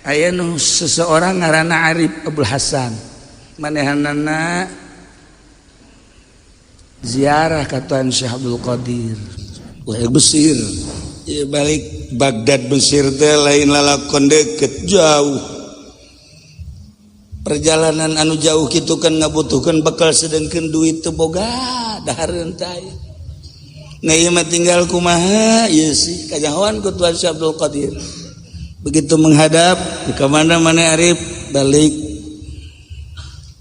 Aya nu seseorang ngaranna Arif Abdul Hasan, manehanana ziarah ka Tuan Syekh Abdul Qadir. Wah, Mesir. Ya, balik Baghdad Mesir teh lain lalakon deket, jauh perjalanan. Anu jauh gitu kan ngabutuhkan bekal, sedangkan duit teu boga, dahareun teh. Nah, ieu mah tinggal kumaha ieu sih, kanyahoan ku Tuan Syekh Abdul Qadir. Begitu menghadap, ke mana mana Arif balik,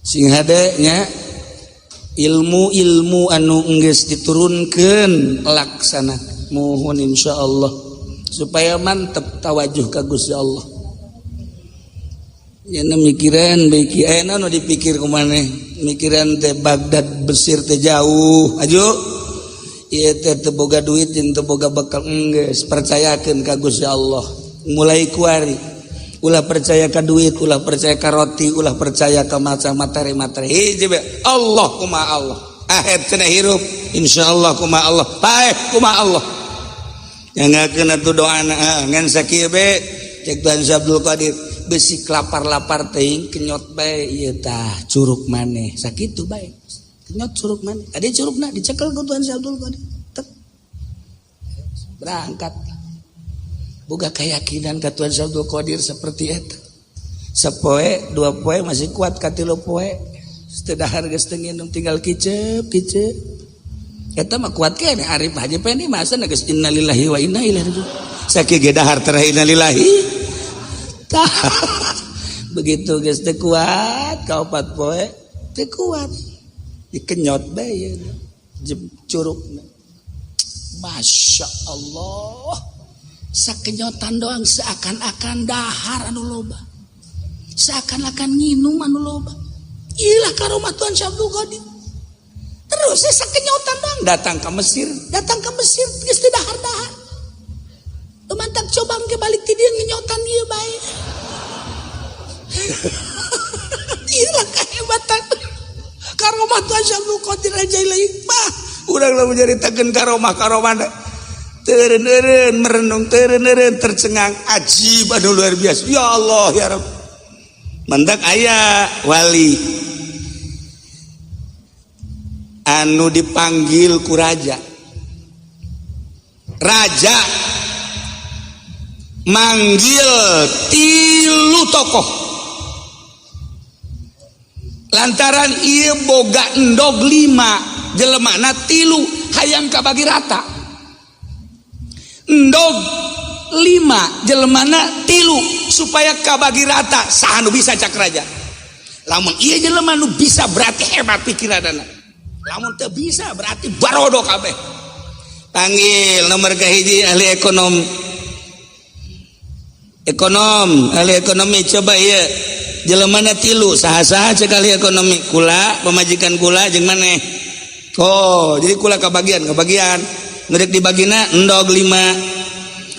sing hade nya, ilmu-ilmu anu enggeus diturunkeun laksana. Mohon insyaallah supaya mantep tawajuh ka Gusti Allah. Nya mikiran baik aya nu dipikir ku maneh, mikiran teh Baghdad Mesir teh jauh, aju ieu teh teu boga duit jeung teu boga bekal. Enggeus, percayakeun ka Gusti Allah. Mulai kuari ulah percaya ka duit, ulah percaya ka roti, ulah percaya ka macam materi-materi. Hiji bae, Allah kumaha Allah. Ahed cenah hirup insyaallah kumaha Allah, paeh kumaha Allah. Yang atuh doana ah, ngan sakieu be cek Tuhan Abdul Qadir, besi lapar-lapar teuing kenyot bae ieu tah curug maneh, sakitu bae kenyot curug maneh. Ada curugna dicekel ku Tuhan Abdul Qadir. Tek. Berangkat boga keyakinan ka Tuhan Abdul Qadir seperti itu. Sapoe dua poe masih kuat, katilu poe teu dahar geus teu nginum, tinggal kicep kicep. Eta mah kuat keneh Arif Haji Pendi, masa geus innalillahi wa inna ilaihi rajiun. Sakieu ge dahar teh innalillahi. Tah, begitu geus teu kuat ka opat poe teu kuat, dikenyot bae ieu curugna. Masya Allah, sakenyotan doang seakan-akan dahar anu loba, seakan-akan nginum anu loba. Ilah karomah Tuhan Syekh Abdul Qadir. Terus saya sakenyotan doang datang ke Mesir, datang ke Mesir geus teu dahar-dahar. Mantap, coba ke balik ti dieu ngenyotan ieu bae. Ilah kehebatan karomah Tuhan Syekh Abdul Qadir Jailani. Bah, urang lamun nyaritakeun karomah karomah teureun merenung, teureun tercengang, ajib anu luar biasa. Ya Allah, ya Rabb. Mendak aya wali anu dipanggil ku raja. Raja manggil tilu tokoh lantaran ieu boga endog lima, jelemana tilu, hayang kabagi rata. Endog lima, jelemana tilu, supaya kabagi rata. Saha nu bisa, cak raja. Lamun ieu jelema nu bisa berarti hebat pikiranana, lamun teu bisa berarti barodo kabeh. Panggil nomor kahiji ahli ekonom, ekonom ahli ekonomi. Coba ieu jelemana tilu saha-saha, cek ahli ekonomi. Kula, pamajikan kula, jeung maneh. Oh, jadi kula kabagian, kabagian ngerek dibagina endog lima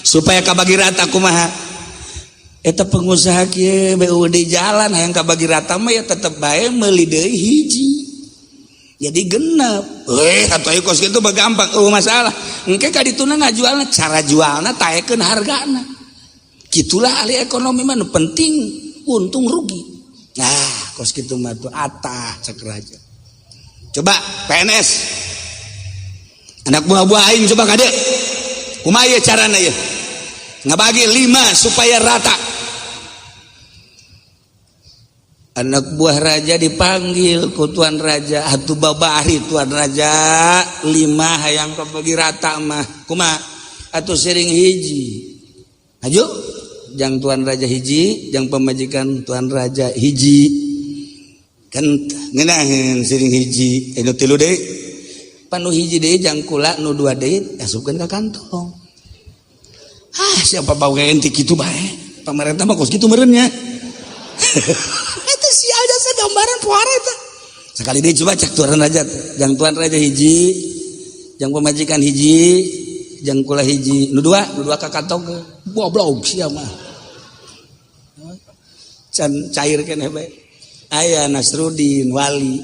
supaya kabagi rata kumaha? Eta pengusaha kieu BUD jalan, hayang kabagi rata mah ya tetep bae meuli deui hiji jadi genep. Eh, atuh ayo kos kitu mah gampang, oh masalah engke ka dituna ngajualna, cara jualna taekeun hargana. Gitulah ahli ekonomi mah, nu penting untung rugi. Nah, kos kitu mah tuh atah, cek raja. Coba PNS, anak buah-buah aing, coba kade kumaha ieu carana ieu ngabagi lima supaya rata. Anak buah raja dipanggil ku tuan raja. Atuh babari tuan raja, lima hayang kabagi rata mah kumaha atuh? Sering hiji aju jang tuan raja hiji, jang pemajikan tuan raja hiji, kan ngeunaheun sering hiji. Eh, nu tilu deui, panu hiji deui jang kula, nu dua deui asupkeun ka kantong. Ah, siapa bau ente kitu bae, pemerintah mah kos kitu meureun nya. Itu si aja saya gambaran puara itu. Sekali dia coba, cek tuan raja, jang tuan raja hiji, jang pemajikan hiji, jang kula hiji, nu dua ka kantong. Goblok sia mah, can cair keneh bae. Aya Nasrudin wali,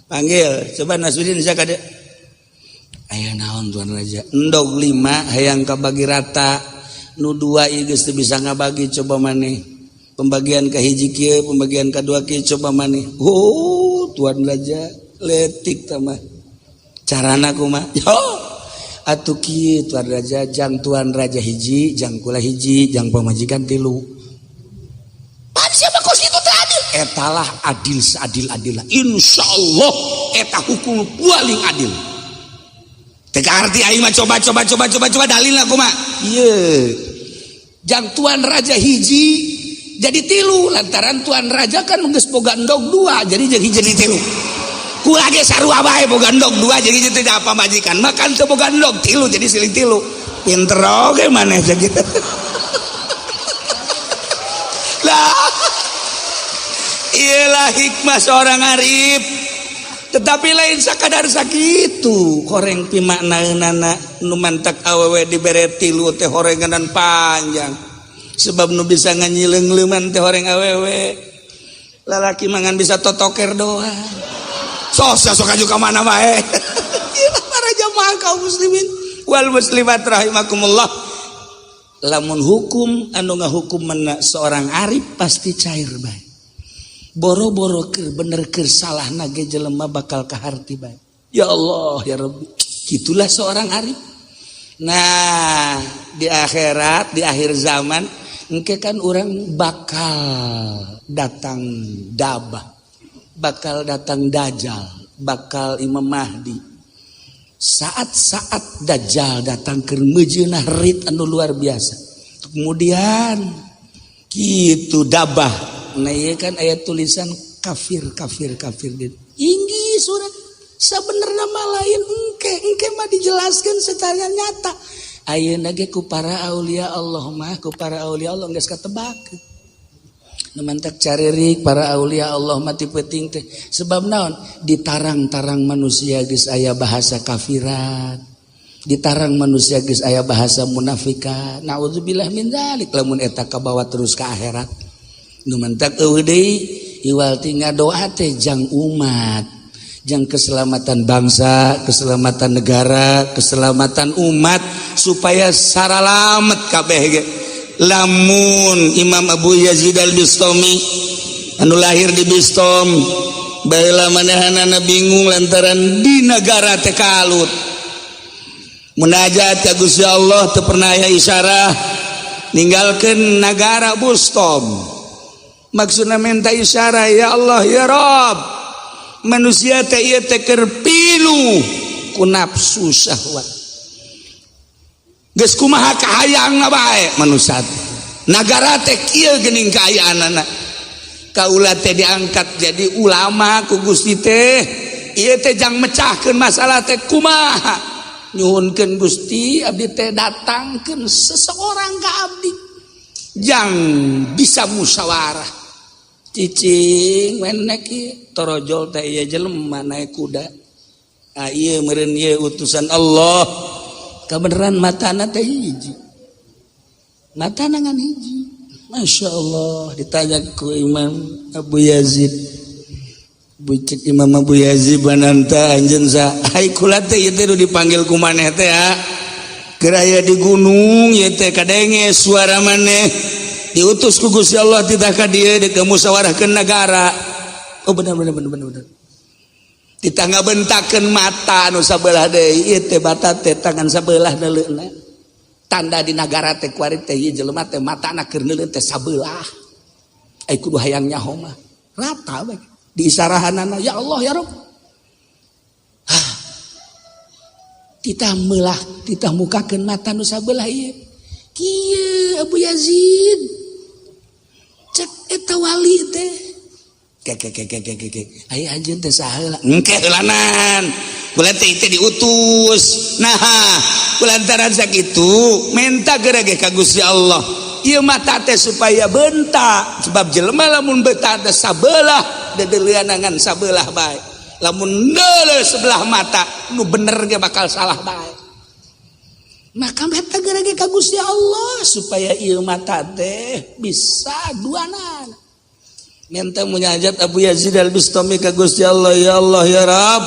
panggil coba Nasrudin saya kade. Aya naon, tuan raja? Endog lima hayang kabagi rata, nu dua ieu geus teu bisa ngabagi, coba maneh. Pembagian ke hiji kieu, pembagian kedua kieu, coba maneh. Oh, tuan raja letik tah mah. Carana kumaha? Yo. Atuh kieu, tuan raja, jang tuan raja hiji, jang kula hiji, jang pamajikan tilu. Pan siapa kos itu teh adil? Etalah adil seadil-adilna. Insyaallah eta hukum paling adil. Teu arti aing mah, coba coba coba coba coba dalil kumaha? Ieu. Jang tuan raja hiji jadi tilu, lantaran tuan raja kan geus boga endog dua, jadi tilu. Kula ge sarua bae, boga endog dua jadi tidak apa, majikan makan teu boga endog tilu jadi siling tilu. Pinter oge maneh jadi. Lah, iyalah hikmah seorang arif. Tetapi lain sakadar sakitu, horeng pimaknaeunana. Nu mantak awewe dibere tilu teh horenganan panjang, sebab nu bisa nganyileung-leuman teh horeng awewe. Lalaki mangan bisa totoker doang, sok sok aju ka mana bae. Para jamaah kaum muslimin wal muslimat rahimakumullah, lamun hukum anu ngahukum mana seorang arif pasti cair bae. Boro-boro keur bener keur salah nage, jelema bakal kaharti bae. Ya Allah, ya Rabbi, gitulah seorang arif. Nah, di akhirat, di akhir zaman engke kan orang bakal datang dabah, bakal datang dajjal, bakal Imam Mahdi. Saat-saat dajjal datang ke mejeunah rit anu luar biasa, kemudian gitu dabah. Nah, iya kan ayat tulisan kafir, kafir, kafir di inggi surat. Sebenarnya mah lain, engke engke mah dijelaskan secara nyata. Ayeuna ge ku para aulia Allah mah, ku para aulia Allah geus katebak. Nu mantak caririk para aulia Allah mah ti peuting teh. Sebab naon? Ditarang-tarang manusia geus aya bahasa kafiran, ditarang manusia geus aya bahasa munafikan. Naudzubillah min dzalik lamun eta kabawa terus ke akhirat. Nu mantak eueuh deui iwal ti ngadoa teh jang umat, jang keselamatan bangsa, keselamatan negara, keselamatan umat supaya saralamet kabeh ge. Lamun Imam Abu Yazid Al-Bistami anu lahir di Bistom baheula, manehanana bingung lantaran di negara teh kalut, munajat ka Gusti Allah teu pernah aya isyarah, ninggalkeun nagara Bustom, maksudna minta isyarah, ya Allah, ya Rob, manusia teh ieu teh keur pilu ku nafsu syahwat, geus kumaha kahayang bae manusia teh, nagara teh kieu geuning kaayaanana, kaula teh diangkat jadi ulama ku Gusti teh ieu teh jang mecahkeun masalah teh kumaha? Nyuhunkeun Gusti, abdi teh datangkeun seseorang ka abdi jang bisa musyawarah. Cicing menek ieu torojol teh ieu jelema naik kuda. Ah, ieu meureun ieu utusan Allah. Kebenaran matana teh hiji, matana ngan hiji. Masya Allah, ditanya ku Imam Abu Yazid, bucek Imam Abu Yazid, "Bananta anjeun sa?" "Ai kula teh ieu teh dipanggil ku maneh teh ya keur aya di gunung ieu teh, kadenge suara maneh, diutus ku Gusti Allah titah ka dieu deuk musyawarahkeun negara." Oh, benar benar benar benar benar. Titah ngabentakeun mata anu sabelah deui. Ieu teh mata teh tangan sabelah neuleuhna. Tanda di nagara teh kuari teh ieu jelema teh matana keur neuleun teh sabelah. Ai kudu hayang nyaho mah rata bae di isarahanana. Ya Allah, ya Rabb. Ah, titah melah, titah mukakeun mata nu sabelah ieu. Kieu Abu Yazid, cek eta wali teh, ke ke ke ke ke ke ke, aya anjeun teh saha heula? Engke heulanan, kula teh teh diutus. Nah, kulantaran sakitu menta geura ge ka Gusti Allah ieu mata teh supaya bentak, sebab jelema lamun beta teh sabelah dedeuleunangan sabelah bae, lamun neuleuh sebelah mata nu bener ge bakal salah bae. Maka menta geura ge ka Gusti Allah supaya ieu mata teh bisa duanan. Minta munajat Abu Yazid Al-Bistami ka Gusti Allah, ya Allah, ya Rabb,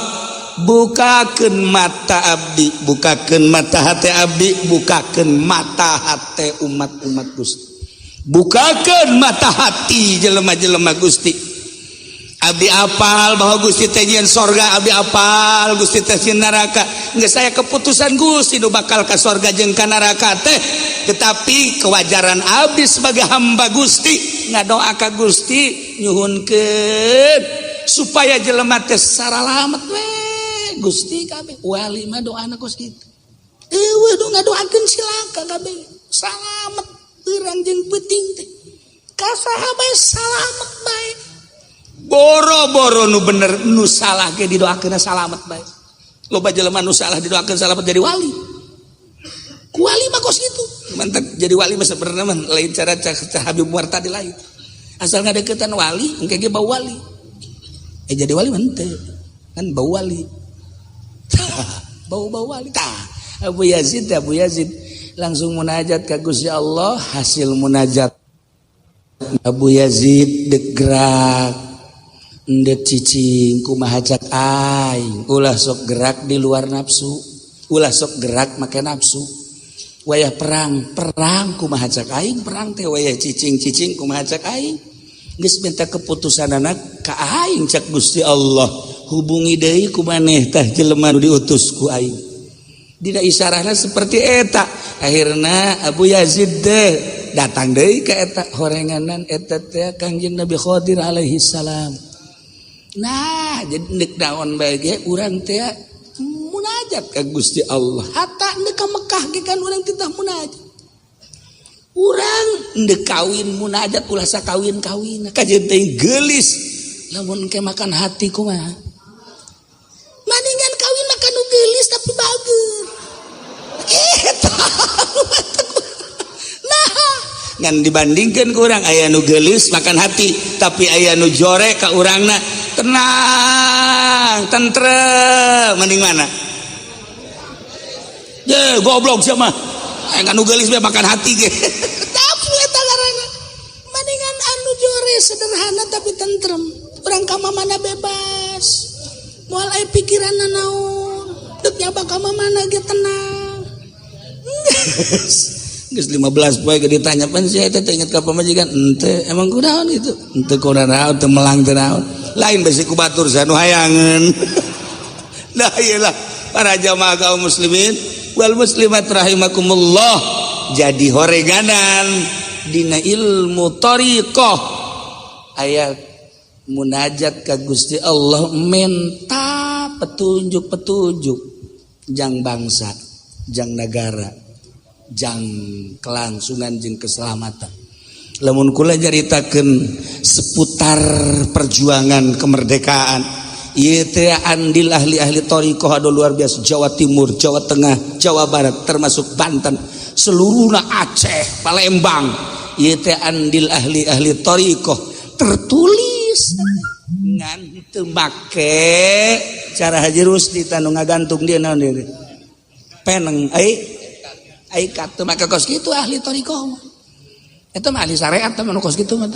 bukakeun mata abdi, bukakeun mata hati abdi, bukakeun mata hati umat-umat Gusti. Bukakan mata hati jelema-jelema, Gusti. Abdi apal bahwa Gusti teh nyieun sorga, abdi apal Gusti teh nyieun neraka. Geus saya keputusan Gusti nu bakal ka sorga jeung ka neraka teh, tetapi kewajaran abdi sebagai hamba Gusti ngadoa ka Gusti, nyuhunkeun supaya jelema teh saralamet we, Gusti. Kabeh wali mah doana kos kitu. Euweuh nu ngadoakeun cilaka, kabeh salamet urang jeung peuting teh ka saha bae, salamet bae. Boro-boro nu bener, nu salah ge didoakeun salamet bae. Loba jelema nu salah didoakeun salamet, jadi wali. Ku wali mah kos kitu. Mantap, jadi wali mah sebenarnya mah lain cara cara Habib Umar tadi, lain. Asal ngadeukeutan wali engke ge bau wali. Eh, jadi wali mah henteu kan, bau wali, bau-bau wali. Tah, Abu Yazid, Abu Yazid langsung munajat ka Gusti Allah. Hasil munajat Abu Yazid, dek gerak, endek cicing, kumaha cak aing? Ulah sok gerak di luar nafsu, ulah sok gerak make nafsu. Wayah perang, perang, kumaha cak aing? Perang teh. Wayah cicing, cicing, kumaha cak aing? Geus minta keputusan anak ka aing. Cak Gusti Allah, hubungi deui ku maneh tah jelema nu diutus ku aing. Dina isyarahna seperti eta. Akhirna Abu Yazid deh datang deui ka eta horenganan, eta teh Kangjeng Nabi Khadir alaihi salam. Nah, jadi ndek naon bae ge urang teh munajat ka Gusti Allah. Hatta ndek ka Mekah ge kan urang titah munajat. Urang ndek kawin munajat, ulah sakawin-kawin. Kajeun teh geulis, lamun ke makan hati kumaha? Mendingan kawin makan nu geulis tapi bager. Eta. Nah, ngan dibandingkan ku urang, aya nu geulis makan hati, tapi aya nu jore ka urangna tenang, tentrem, mending mana? Ye, goblok siapa? Aya nu geulis bae makan hati ge. Tapi eta ngaranna mendingan anu jore sederhana tapi tentrem. Urang ka mana bebas. Moal aya pikiran naon. Deuk nyaba ka mana ge tenang. Geus 15 poe ge ditanya, pan sia teh inget ka pamajikan ente? Emang kunaon gitu? Ente kunaon teu melang, teu naon. Lain besi ku batur sanu hayangeun. Nah, iyalah para jamaah kaum muslimin wal muslimat rahimakumullah, jadi horeganan dina ilmu thariqah aya munajat ka Gusti Allah, menta petunjuk-petunjuk jang bangsa, jang negara, jang kelangsungan jeung keselamatan. Lamun kula nyaritakeun seputar perjuangan kemerdekaan ieu teh, andil ahli-ahli thariqah anu luar biasa, Jawa Timur, Jawa Tengah, Jawa Barat, termasuk Banten, seluruhna Aceh, Palembang, ieu teh andil ahli-ahli thariqah tertulis, ngan teu make cara Haji Rusdi tanu ngagantung dia naon dia peneng ai ai teu make kos kitu. Ahli thariqah eta mah ahli syariat teh mah kos kitu mah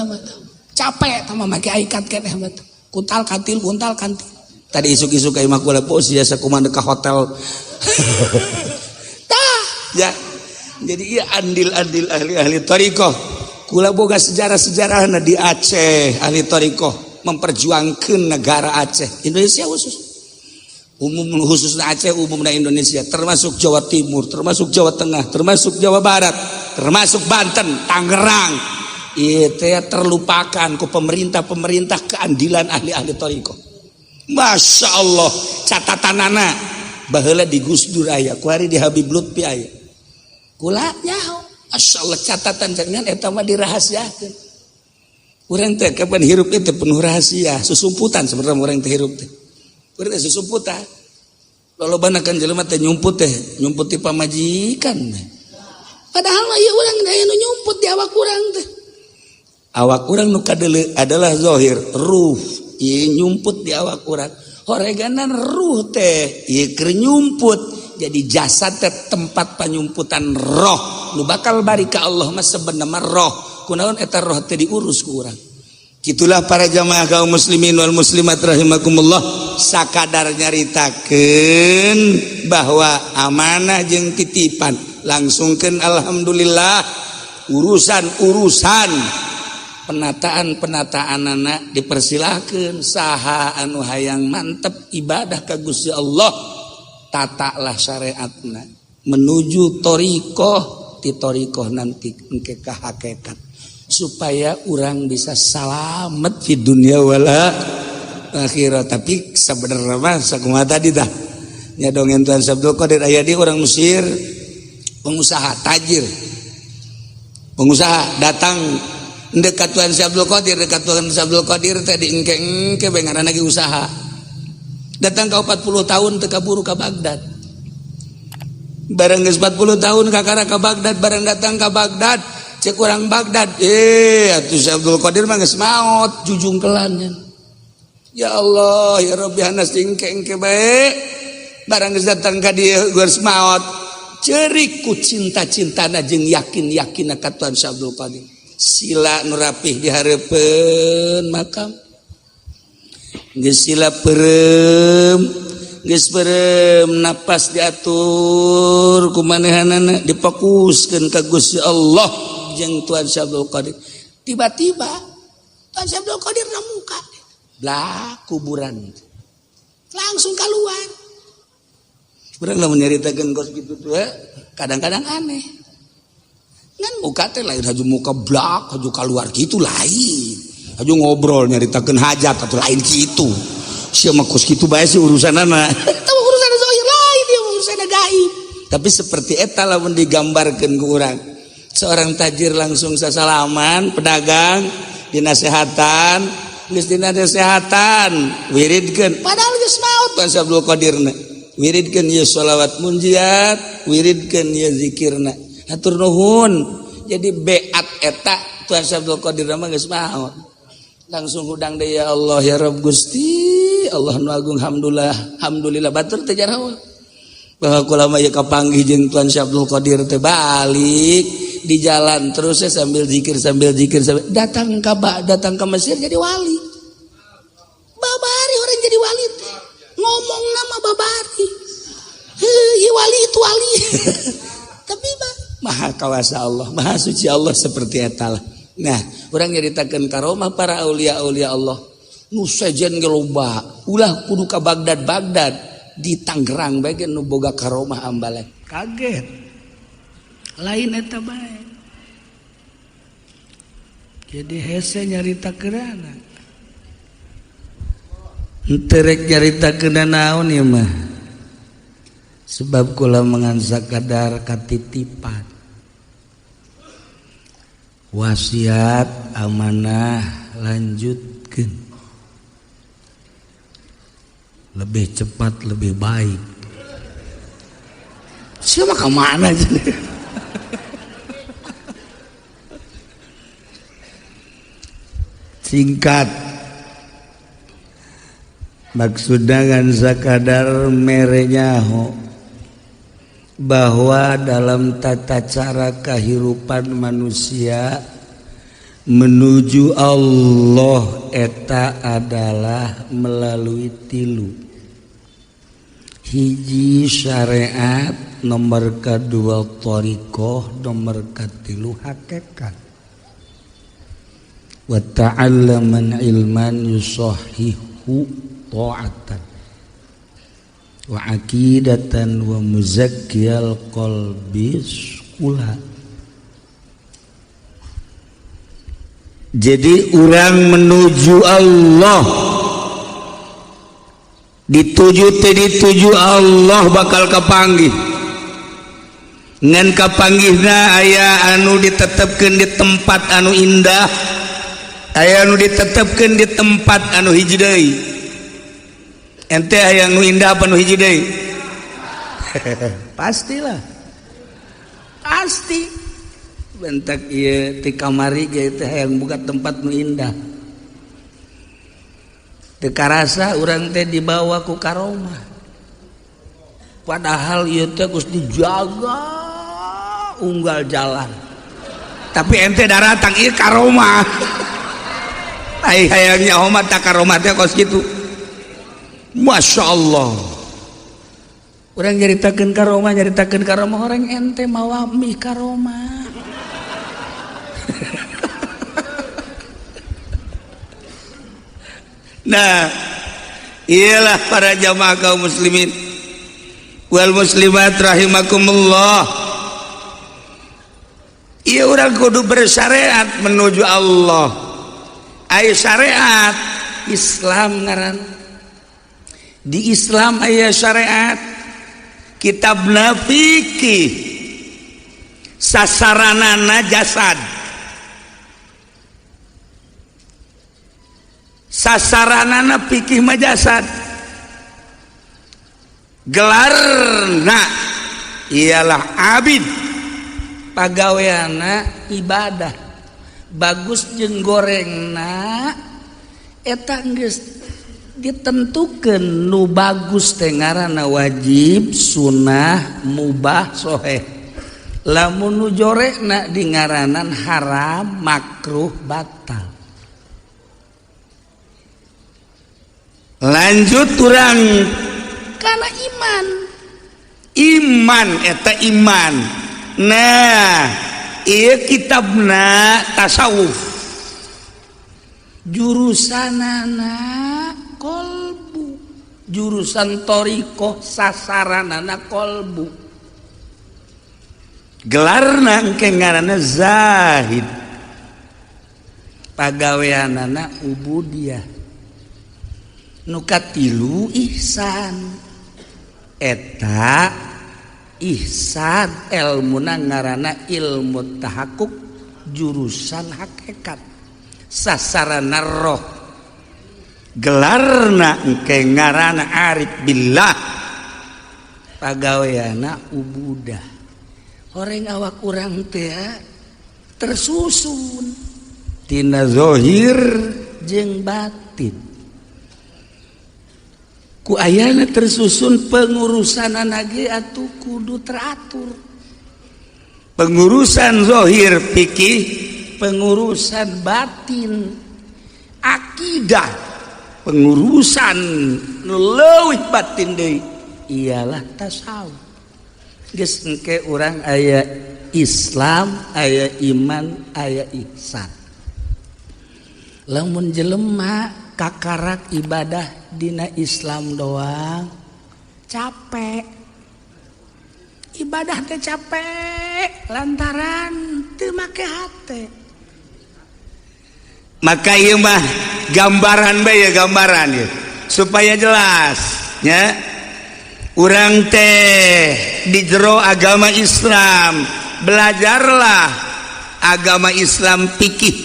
capek tah mah make aikat keneh mah, kuntal kantil, kuntal kantil. Tadi isuk-isuk ka imah kula pos biasa kumaha ka hotel. Tah ya, jadi iya andil-andil ahli-ahli thariqah. Kula boga sejarah-sejarahna di Aceh, ahli thariqah memperjuangkan negara Aceh, Indonesia khusus, umum khusus Aceh, umumnya Indonesia, termasuk Jawa Timur, termasuk Jawa Tengah, termasuk Jawa Barat, termasuk Banten, Tangerang. Itu ya terlupakan ku pemerintah-pemerintah keandilan ahli-ahli thariqah. Masya Allah, catatan anak baheula di Gus Dur aya, kuari di Habib Lutfi aya, kula nyaho. Masya Allah, catatan jangan eta mah dirahasiakeun. Urang teh kapan hirup itu penuh rahasia, susumputan sebenarnya urang teh hirup teh. Urang teh susumputan. Lolobana kan jelema teh nyumput teh, nyumput ti pamajikan. Padahal mah ieu urang aya nu nyumput di awak urang teh. Awak urang nu kadeuleu adalah zahir, ruh ieu nyumput di awak urang. Horeganan ruh teh ieu keur nyumput. Jadi jasad teh tempat panyumputan roh. Nu bakal bari ka Allah mah sebenarnya roh. Kunaon eta roh teh diurus ku urang? Gitulah para jamaah kaum muslimin wal muslimat rahimakumullah, sakadar nyaritakeun bahwa amanah jeung titipan langsungkeun. Alhamdulillah. Urusan-urusan penataan-penataan anak dipersilahkan. Saha anu hayang mantep ibadah ka Gusti Allah, tatalah syariatna menuju thoriqoh, ti thoriqoh nanti engke ka hakikat, supaya orang bisa salamet di dunia wala akhirat. Tapi sebenarnya mah sakumaha tadi dah nya, dongeng Tuan Abdul Qadir, aya di orang Mesir, pengusaha tajir, pengusaha datang dekat Tuan Abdul Qadir. Dekat Tuan Abdul Qadir tadi engke engke bengaran lagi usaha, datang ke 40 tahun teu kaburu ke Baghdad. Bareng geus 40 tahun kakara ke Baghdad. Bareng datang ke Baghdad, cek orang Baghdad, "Eh, atuh Syekh Abdul Qadir mah geus maot." Jujungkelan, "Ya Allah, ya Rabbi, hanas engke engke bae." Barang geus datang ka dieu geus maot, ceurik ku cinta-cintana jeung yakin-yakinna ka Tuhan Syekh Abdul Qadir. Sila nu rapih di hareupeun makam, geus sila peureum, geus peureum, napas diatur ku manehanana, difokuskeun ka Gusti Allah jeung Tuhan Syekh Abdul Qadir. Tiba-tiba Tuhan Syekh Abdul Qadir muka lah kuburan, langsung keluar. Urang lamun nyaritakeun kos kitu tuh kadang-kadang aneh. Ngan muka teh lain haju muka blak haju keluar gitu, lain haju ngobrol nyaritakeun hajat atau lain gitu. Sia mah kos kitu bae sih urusanana. Tahu urusan zahir lain, dia urusan gaib. Tapi seperti eta lamun digambarkeun ku urang, seorang tajir langsung sasalaman, pedagang dinasehatan, geus dinasehatan, wiridkeun, padahal geus maot Tuhan Abdul Qadirna. Wiridkeun ieu sholawat munjiat, wiridkeun ieu zikirna, hatur nuhun. Jadi beat eta Tuhan Abdul Qadir mah geus maot, langsung hudang deui, "Ya Allah, ya Rabb, Gusti Allah nu agung, alhamdulillah, alhamdulillah." Batur teh jarawa bahwa kula mah ieu kapanggih jeung Tuhan Syekh Abdul Qadir teh. Balik di jalan terus ya, sambil zikir, sambil zikir, sambil datang ke Mesir, jadi wali. Babari orang jadi wali teh ngomong nama babari, heuh, wali itu wali. Tapi mah maha kawasa Allah, maha suci Allah, seperti eta lah. Nah, urang nyaritakeun karomah para aulia-aulia Allah nu sejen ge loba. Ulah kudu ka Baghdad Baghdad, di Tangerang bae nu boga karomah ambalan. Kaget lain eta bae, jadi hese nyaritakeunana, henteu rek nyaritakeun naon ieu mah, sebab kula mengan sakadar katitipan wasiat amanah, lanjutkan lebih cepat lebih baik. Siapa kemana jadi singkat maksudnya kan sakadar merenyaho bahwa dalam tata cara kehidupan manusia menuju Allah eta adalah melalui tilu: hiji syariat, nomor kedua thoriqoh, nomor katilu hakikat. Wa ta'allaman ilman yusahhihu ta'atan wa aqidatan wa muzakkiyal qalbi kula. Jadi orang menuju Allah dituju teh dituju Allah bakal kapanggih. Ngan kapanggihna aya anu ditetepkeun di tempat anu indah, aya anu ditetepkeun di tempat anu hiji deui. Ente aya nu indah apa nu hiji deui? Pastilah, pasti bentak ieu ti kamari ge teh hayang buka tempat nu indah. Teu karasa urang teh dibawa ku karomah, padahal ieu teh geus dijaga unggal jalan, tapi ente daratang ieu karomah. Ai hayangnya mah tak karomah teh kos kitu. Masya Allah, orang nyaritakeun karomah, nyaritakeun karomah, orang ente mawa mie karomah. Nah, iyalah para jamaah kaum muslimin wal muslimat rahimakumullah. Iya, urang kudu bersyariat menuju Allah. Ayo, syariat Islam ngaran. Di Islam aya syariat, kitabna fikih, sasaranana jasad, sasaranana fikih mah jasad. Gelarna ialah abid, pagaweana ibadah. Bagus jeung gorengna eta geus ditentukeun. Nu bagus teh ngaranna wajib, sunnah, mubah, soheh. Lamun nu jorekna di ngaranan haram, makruh, batal. Lanjut urang karena iman. Iman eta iman. Nah, iya, kitabna tasawuf, jurusanana kolbu, jurusan torikoh, sasaranana kolbu. Gelarna engke ngaranna zahid, pagaweanana ubudiyah. Nu katilu ihsan. Eta ihsan ilmuna ngaranna ilmu tahakuk, jurusan hakikat, sasarana roh. Gelarna engke ngaranna arif billah, pagaweana ubudah. Horeng awak urang teh tersusun tina zohir jeung batin. Ku ayana tersusun, pengurusan ge atuh kudu teratur. Pengurusan zohir fikih, pengurusan batin akidah, pengurusan nu leuwih batin deui ialah tasawuf. Geus, engke urang aya Islam, aya iman, aya ihsan. Lamun jelema kakarak ibadah dina Islam doang, capek. Ibadah teh capek lantaran teu make hate. Maka ieu mah gambaran bae ya, gambaran ya, supaya jelas ya. Urang teh di jero agama Islam, belajarlah agama Islam fikih,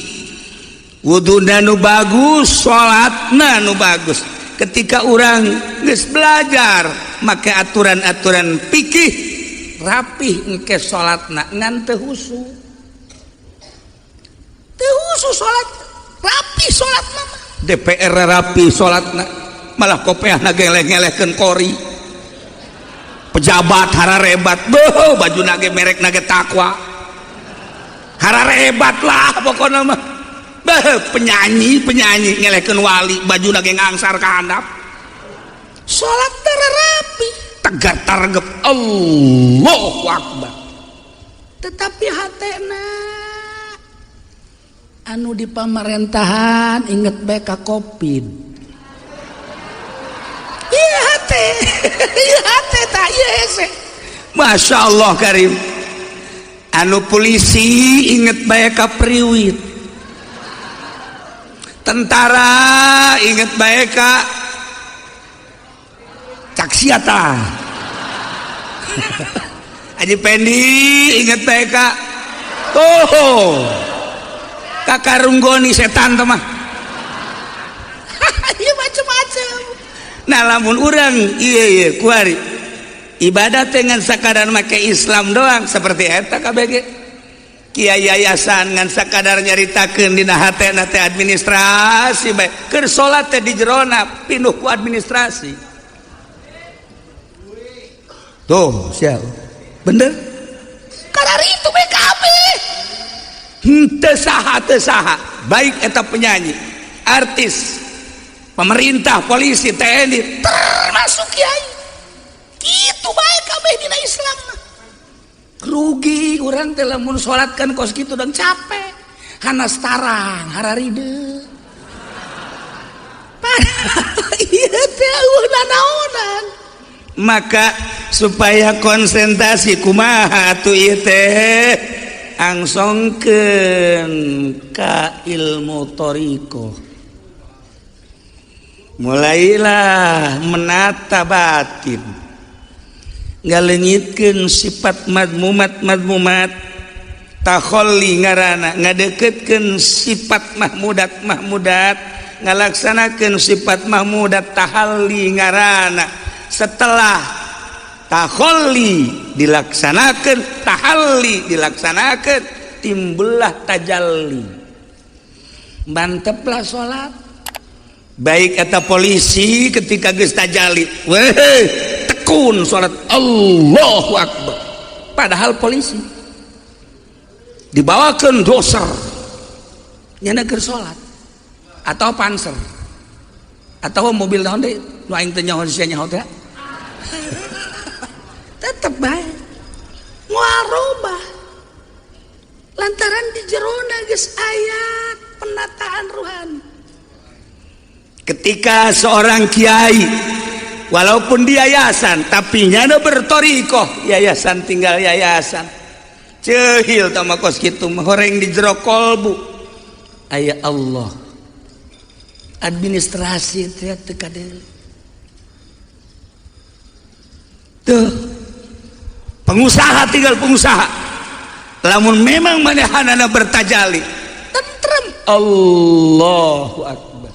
wuduna nu bagus, salatna nu bagus. Ketika urang geus belajar make aturan-aturan fikih, rapih engke salatna, ngan teu husu, teu husu salat. Rapi salatna mah, DPR rapi salatna, malah kopeahna geleh-gelehkeun kori. Pejabat hararebat, beuh, baju nage merek nage takwa, hararebat lah pokoknya mah. Beuh, penyanyi penyanyi ngelehkeun wali, baju nage ngangsar ka handap. Salat rapi, tegar targep, Allahu Akbar, tetapi hatena anu di pamarentahan inget bae ka Covid. Iya hate, iya hate tak, iya hese. Masya Allah Karim. Anu polisi inget bae ka priwit, tentara inget bae ka caksiata, Haji Pendi inget bae ka tuh kakarunggoni setan teh mah. Iya, macem-macem. Nah, lamun urang iya iya kuari ibadah dengan sakadar make Islam doang seperti eta KBG, kiai yayasan ngan sakadar nyaritakeun dina hatena teh administrasi bae, keur salat teh di jerona pinuh ku administrasi. Tuh, siap bener karena itu BKB henteu saha, teu saha, baik eta penyanyi, artis, pemerintah, polisi, TNI, termasuk kiai, gitu baik kabeh dina Islam mah. Rugi urang teh lamun salat kan kos kitu dan capek, hanas tarang hararide. Iya teh eueuh nanaonan. Maka supaya konsentrasi kumaha atuh ieu teh, angsongkeun ka ilmu thoriqoh, mulailah menata batin, ngaleungitkeun sifat madmumat madmumat, takholli ngarana, ngadeketkeun sifat mahmudat mahmudat, ngalaksanakeun sifat mahmudat, tahalli ngarana. Setelah takholli dilaksanakan, tahalli dilaksanakan, timbullah tajalli, manteplah salat. Baik kata polisi, ketika geus tajalli, weh, tekun salat, Allahu Akbar. Padahal polisi dibawakan doser, nyana keur salat, atau panser atau mobil naon deui nu aing teh nyaho, sia nyaho teh, tetep bae moal robah lantaran di jerona geus aya penataan ruhani. Ketika seorang kiai, walaupun di yayasan, tapi nyana bertorikoh, yayasan tinggal yayasan cehil tama kos kitu. Horeng di jero kolbu aya Allah, administrasi teh teu kadele. Tuh, pengusaha tinggal pengusaha, lamun memang manehanana bertajali, tentrem, Allahu Akbar.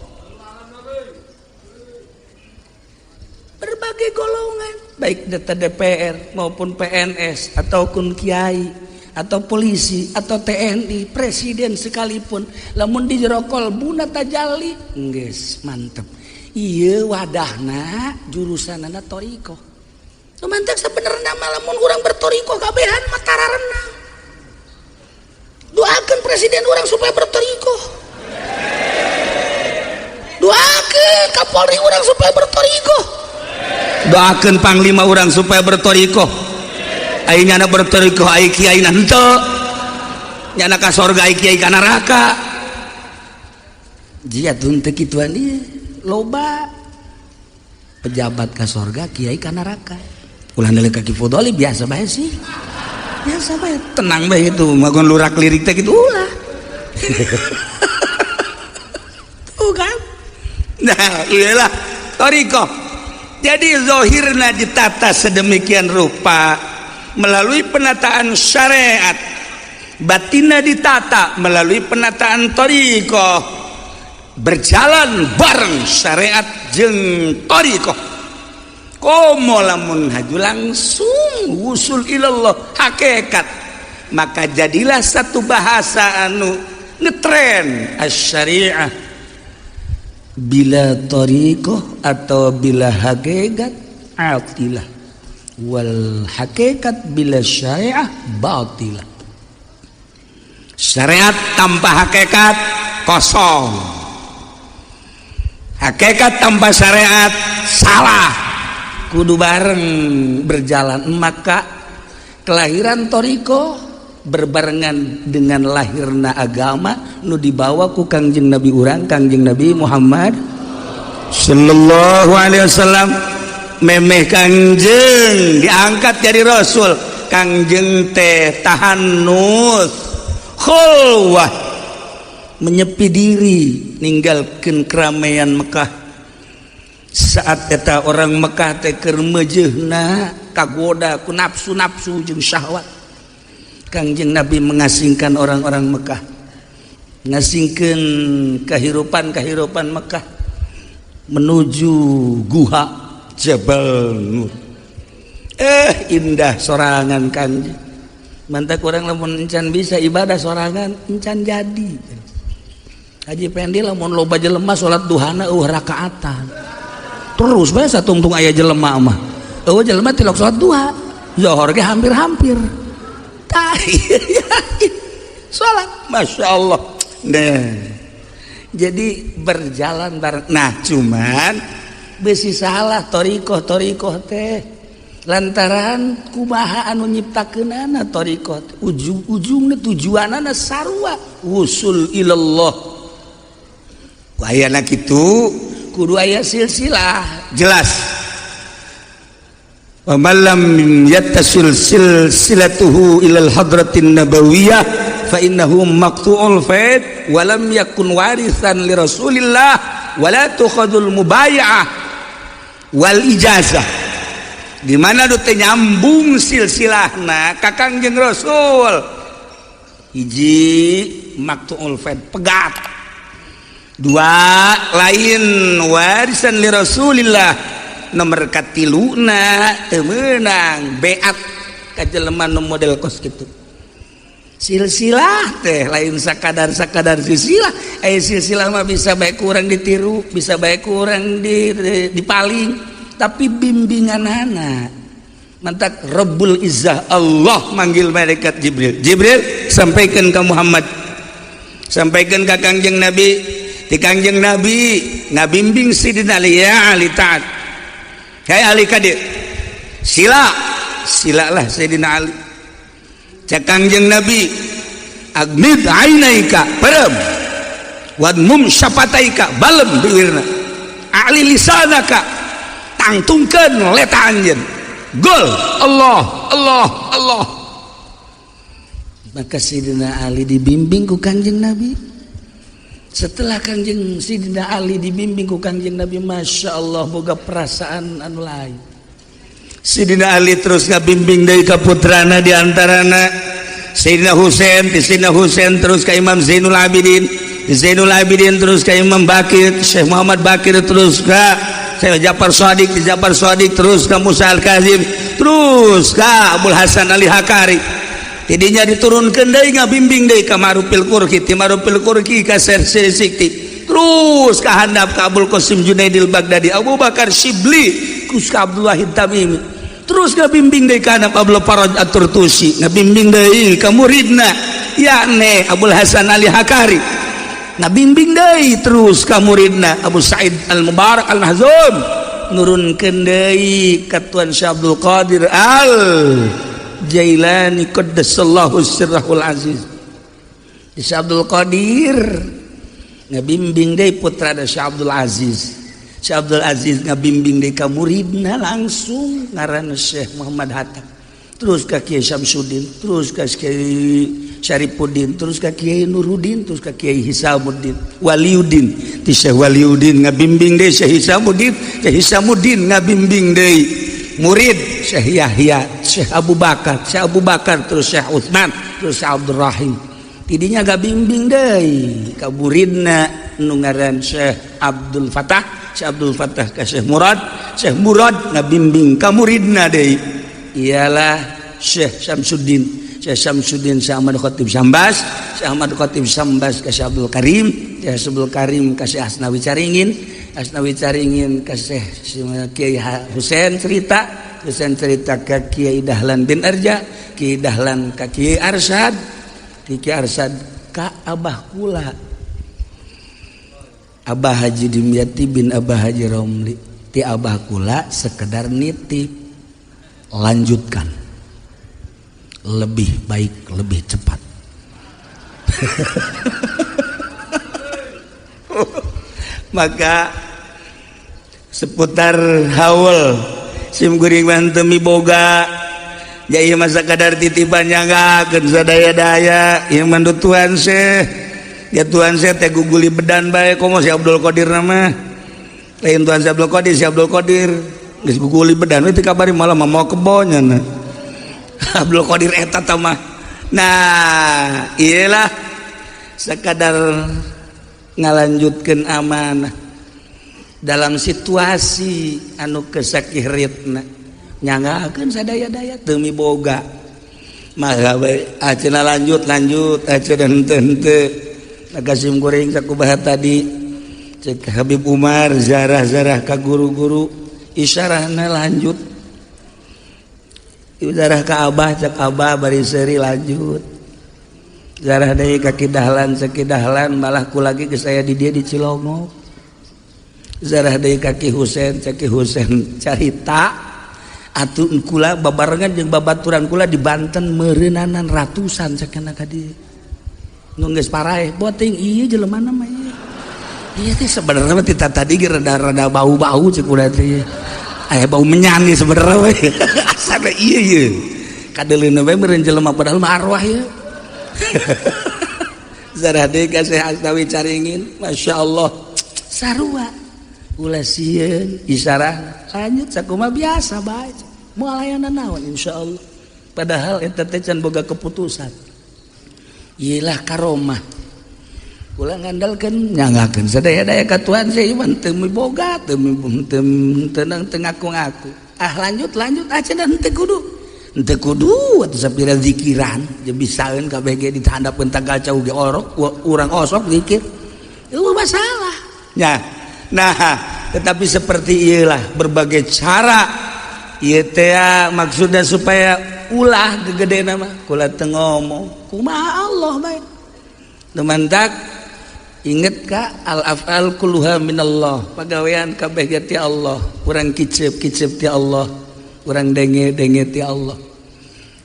Berbagai golongan, baik data DPR maupun PNS ataupun kiai atau polisi atau TNI, presiden sekalipun, lamun di jero kolbuna tajali, geus mantep. Ieu wadahna jurusanana thoriqoh. Mantap. Sebenarnya lamun urang bertorikoh kabehan mah tararenang. Doakan presiden urang supaya bertorikoh, doakan Kapolri urang supaya bertorikoh, doakan panglima urang supaya bertorikoh. Ai nyana bertorikoh, ai kiai henteu, nyana ka sorga, ai kiai ka neraka. Jia tun teu kituan ieu. Loba pejabat ka sorga, kiai ka neraka. Ulah nilai kaki fudoli, biasa bae sih, biasa bae, tenang bae. Itu magon lurak lirik teh gitu ulah. Tuh kan, nah iyalah thoriqoh. Jadi zohirna ditata sedemikian rupa melalui penataan syariat, batinna ditata melalui penataan thoriqoh, berjalan bareng syariat jeung thoriqoh. Komo lamun haju langsung wusul ilallah hakikat, maka jadilah satu bahasa anu ngetren, asyariah bila thoriqoh atau bila hakikat atilah, wal hakikat bila syariah batilah. Syariat tanpa hakikat kosong, hakikat tanpa syariat salah. Kudu bareng berjalan. Maka kelahiran thoriqoh berbarengan dengan lahirna agama nu dibawa ku Kangjeng Nabi urang, Kangjeng Nabi Muhammad sallallahu alaihi wasallam. Memeh Kangjeng diangkat jadi rasul, Kangjeng teh tahannus, khulwah, menyepi diri, ninggalkeun keramaian Mekah. Saat eta orang Mekah teh keur meujeuhna, kagoda ku nafsu-nafsu jeung syahwat. Kangjeng Nabi mengasingkan orang-orang Mekah, ngasingkeun kehidupan-kehidupan Mekah menuju guha Jabal Nur. Indah sorangan Kangjeng. Mantap kurang lamun encan bisa ibadah sorangan, encan jadi. Haji Pendi lamun loba jelema salat duhana eueuh rakaatan. Terus bae satungtung aya jelema mah. Eueuh jelema tilok salat duha. Zohor ge hampir-hampir. Tah, salat Masya Allah. Nah, jadi berjalan bareng. Nah, cuman besi salah thoriqoh thoriqoh teh lantaran kumaha anu nyiptakeunana thoriqoh, ujung-ujungna tujuanana sarua, wusul ilallah. Ku ayana kitu. Kudu aya silsilah jelas. Wa man lam yattasil silsilatuhu ilal hadratin nabawiyah fa innahu maqtu'ul faid wa lam yakun warisan li Rasulillah wa la tukhadul mubaya'ah wal ijazah. Di mana nu teu nyambung silsilahna ka Kangjeng Rasul, hiji, maqtu'ul faid, pegat. Dua, lain warisan li Rasulillah. Nomor katiluna, teu meunang beat ka jelema nu model kos kitu. Silsilah teh lain sakadar sakadar silsilah. Eh, silsilah mah bisa baik kurang ditiru, bisa baik kurang di dipaling, tapi bimbingan anak mantak Rabbul Izzah Allah manggil malaikat Jibril, "Jibril, sampaikan ke Muhammad, sampaikan ke Kangjeng Nabi." Di Kangjeng Nabi ngabimbing Sidina Ali, "Ya Ali, taat, hai Ali, kadir sila." Silalah Sayyidina Ali. Cek Kangjeng Nabi, "Agmid ainaika, perem, wadmum syafataika, balem bibirna, a'li lisanaka, tangtungkeun leta anjeun, gol Allah, Allah, Allah." Maka Sayyidina Ali dibimbing ku Kangjeng Nabi. Setelah Kangjeng Sayyidina Ali dibimbing ku Kangjeng Nabi, Masya Allah, boga perasaan anu lain. Sayyidina Ali terus ngabimbing dari kaputrana, diantarana Sayyidina Husain. Di Sayyidina Husain terus ke Imam Zainul Abidin, di Zainul Abidin terus ke Imam Bakir, Syekh Muhammad Bakir, terus ke Syekh Ja'far Shadiq, di Ja'far Shadiq terus ke Musa Al-Kazim, terus ke Abul Hasan Ali Hakari. Tidinya diturunkan deui, ngabimbing deui ka Marufil Kurki, ti Marufil Kurki ka Sikti, terus ka handap ka Abul Qasim Junaidil Baghdadi, Abu Bakar Shibli, terus ka Abdullah Tamimi, terus ngabimbing deui ka handap Abdul Faraj At-Turtusi, ngabimbing deui ka muridna yakni Abul Hasan Ali Hakari, ngabimbing deui terus ka muridna Abu Said Al-Mubarak Al-Mahzum, nurunkeun deui ka Tuan Syekh Abdul Qadir Al Jailani qaddasallahu sirrahul aziz. Di Syekh Abdul Qadir ngabimbing deui putra da Syekh Abdul Aziz. Syekh Abdul Aziz ngabimbing deui ka muridna langsung, ngaranna Syekh Muhammad Hatta, terus ka Kiai Syamsuddin, terus ka Kiai Syarifuddin, terus ka Kiai Nuruddin, terus ka Kiai Hisamuddin Waliuddin. Ti Syekh Waliuddin ngabimbing deui Syekh Hisamuddin. Syekh Hisamuddin ngabimbing deui murid Syekh Yahya, Syekh Abu Bakar, Syekh Abu Bakar terus Syekh Utsman, terus Syekh Abdul Rahim. Tidinya ngabimbing deui ka muridna nu ngaran Syekh Abdul Fatah. Syekh Abdul Fatah ka Syekh Murad. Syekh Murad ngabimbing ka muridna deui, ialah Syekh Syamsuddin. Syekh Syamsuddin, Syekh Ahmad Khatib Sambas. Syekh Ahmad Khatib Sambas ka Syekh Abdul Karim. Syekh Abdul Karim ka Syekh Asnawi Caringin. Asnawi Caringin ka Syekh Kiai Husain cerita. Husain cerita ka Kiai Dahlan bin Arja. Kiai Dahlan ka Kiai Arsyad. Kiai Arsyad ka Abah kula, Abah Haji Dimyati bin Abah Haji Romli. Ti Abah kula sekedar nitip, lanjutkan lebih baik, lebih cepat. Maka seputar haul sim kuring mah teu miboga ya, ieu mah sakadar titipan, nyanggakeun sadaya-daya. Ieu mah Tuan Syekh ya, Tuan Syekh teh guguli bedan bae, komo si Abdul Qadir nama lain Tuan si Abdul Qadir. Si Abdul Qadir geus guguli bedan we, kabari malah mau kebonya. Nah, Abdul Qadir eta mah, nah, iyalah, sekadar ngalanjutkan amanah dalam situasi anu kesakiritna, nyanggakeun sadaya-daya teu miboga. Maka ayeuna lanjut, lanjut aja dan henteu henteu. Maka sim kuring sakumaha tadi cek Habib Umar, zarah-zarah ka guru-guru, isyarahna lanjut. Zarah ka Abah, cek Abah bari seuri, "Lanjut." Zarah deui ka Ki Dahlan, cek Ki Dahlan, "Malah ku lagi ke saya di dia di Cilongok." Zarah deui ka Ki Husen, cek Ki Husen carita atuh, "Kula babarengan jeung babaturan kula di Banten meureunana ratusan," cek ka dieu, "nu geus paraeh boting ieu jelema mah ieu." Iya teh sebenarnya mah tadi ge rada-rada bau-bau cek udah teh. Aya bau menyan nih sebenarnya we. Asana ieu ye. Kadeuleuna we meureun jelema padahal mah arwah ye. Zarah deui ka Syekh Asnawi Caringin, Masya Allah. Sarua. Ulah sieun isarah lanjut sakumaha biasa bae. Moal aya naon insyaallah. Padahal eta teh can boga keputusan. Iyalah karomah. Ulah ngandalkeun nyanggakeun sadaya-daya ka Tuhan sih iman teu miboga teu tenang teu ngaku-ngaku. Ah lanjut lanjut ah cenah henteu kudu atuh sapira zikiran jeung bisaeun kabeh ge dihandapeun tanggal cau ge orok urang osok zikir. Eueuh masalah. Nya. Nah, tetapi seperti ieulah berbagai cara ieu teh maksudnya supaya ulah gegedena mah kula teu ngomong kumaha Allah bae. Nu mantak inget ka al af'al kulluha minallah, pagawean kabeh ge ti Allah, urang kicep-kicep ti Allah, urang denge-denge ti Allah,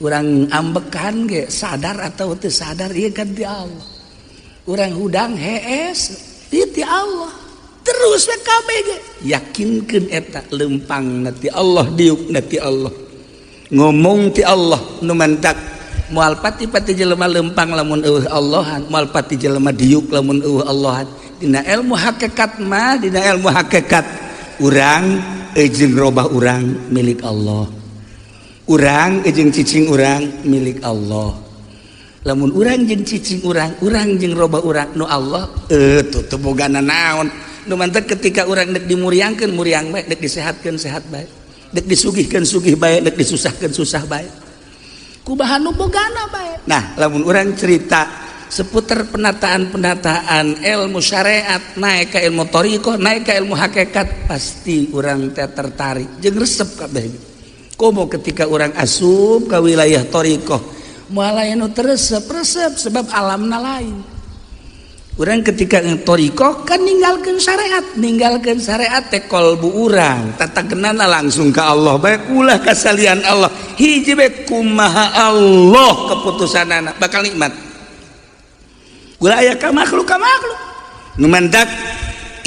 urang ambekan ge sadar atau teu sadar ieu kan ti Allah, urang hudang hees ieu ti Allah, terus we kabeh ge yakinkeun eta lempang na ti Allah, diuk na ti Allah, ngomong ti Allah. Nu mantak moal pati-pati jelema lempang lamun eueuh Allahan, moal pati jelema diuk lamun eueuh Allahan. Dina ilmu hakikat mah, dina ilmu hakikat urang jeung robah urang milik Allah, urang jeung cicing urang milik Allah. Lamun urang jeung cicing urang, urang jeung robah urang nu Allah tuh teu boga naon. Nu mantak ketika urang dek dimuriangkeun muriang bae, dek disehatkeun sehat bae, dek disugihkeun sugih bae, dek disusahkeun susah bae, kumaha nu bogana bae. Nah, lamun urang cerita seputar penataan-penataan ilmu syariat naik ke ilmu thoriqoh, naik ke ilmu hakikat, pasti urang teh tertarik jeung resep kabeh. Komo ketika urang asup ke wilayah thoriqoh moal aya nu resep resep sebab alamna lain. Urang ketika thoriqoh kan ninggalkeun syariat, ninggalkeun syariat teh kolbu urang tatakenana langsung ke Allah bae, ulah kasalian Allah hiji bae, kumaha Allah keputusanana bakal nikmat. Gula aya ka makhluk ka makhluk. Nu mantak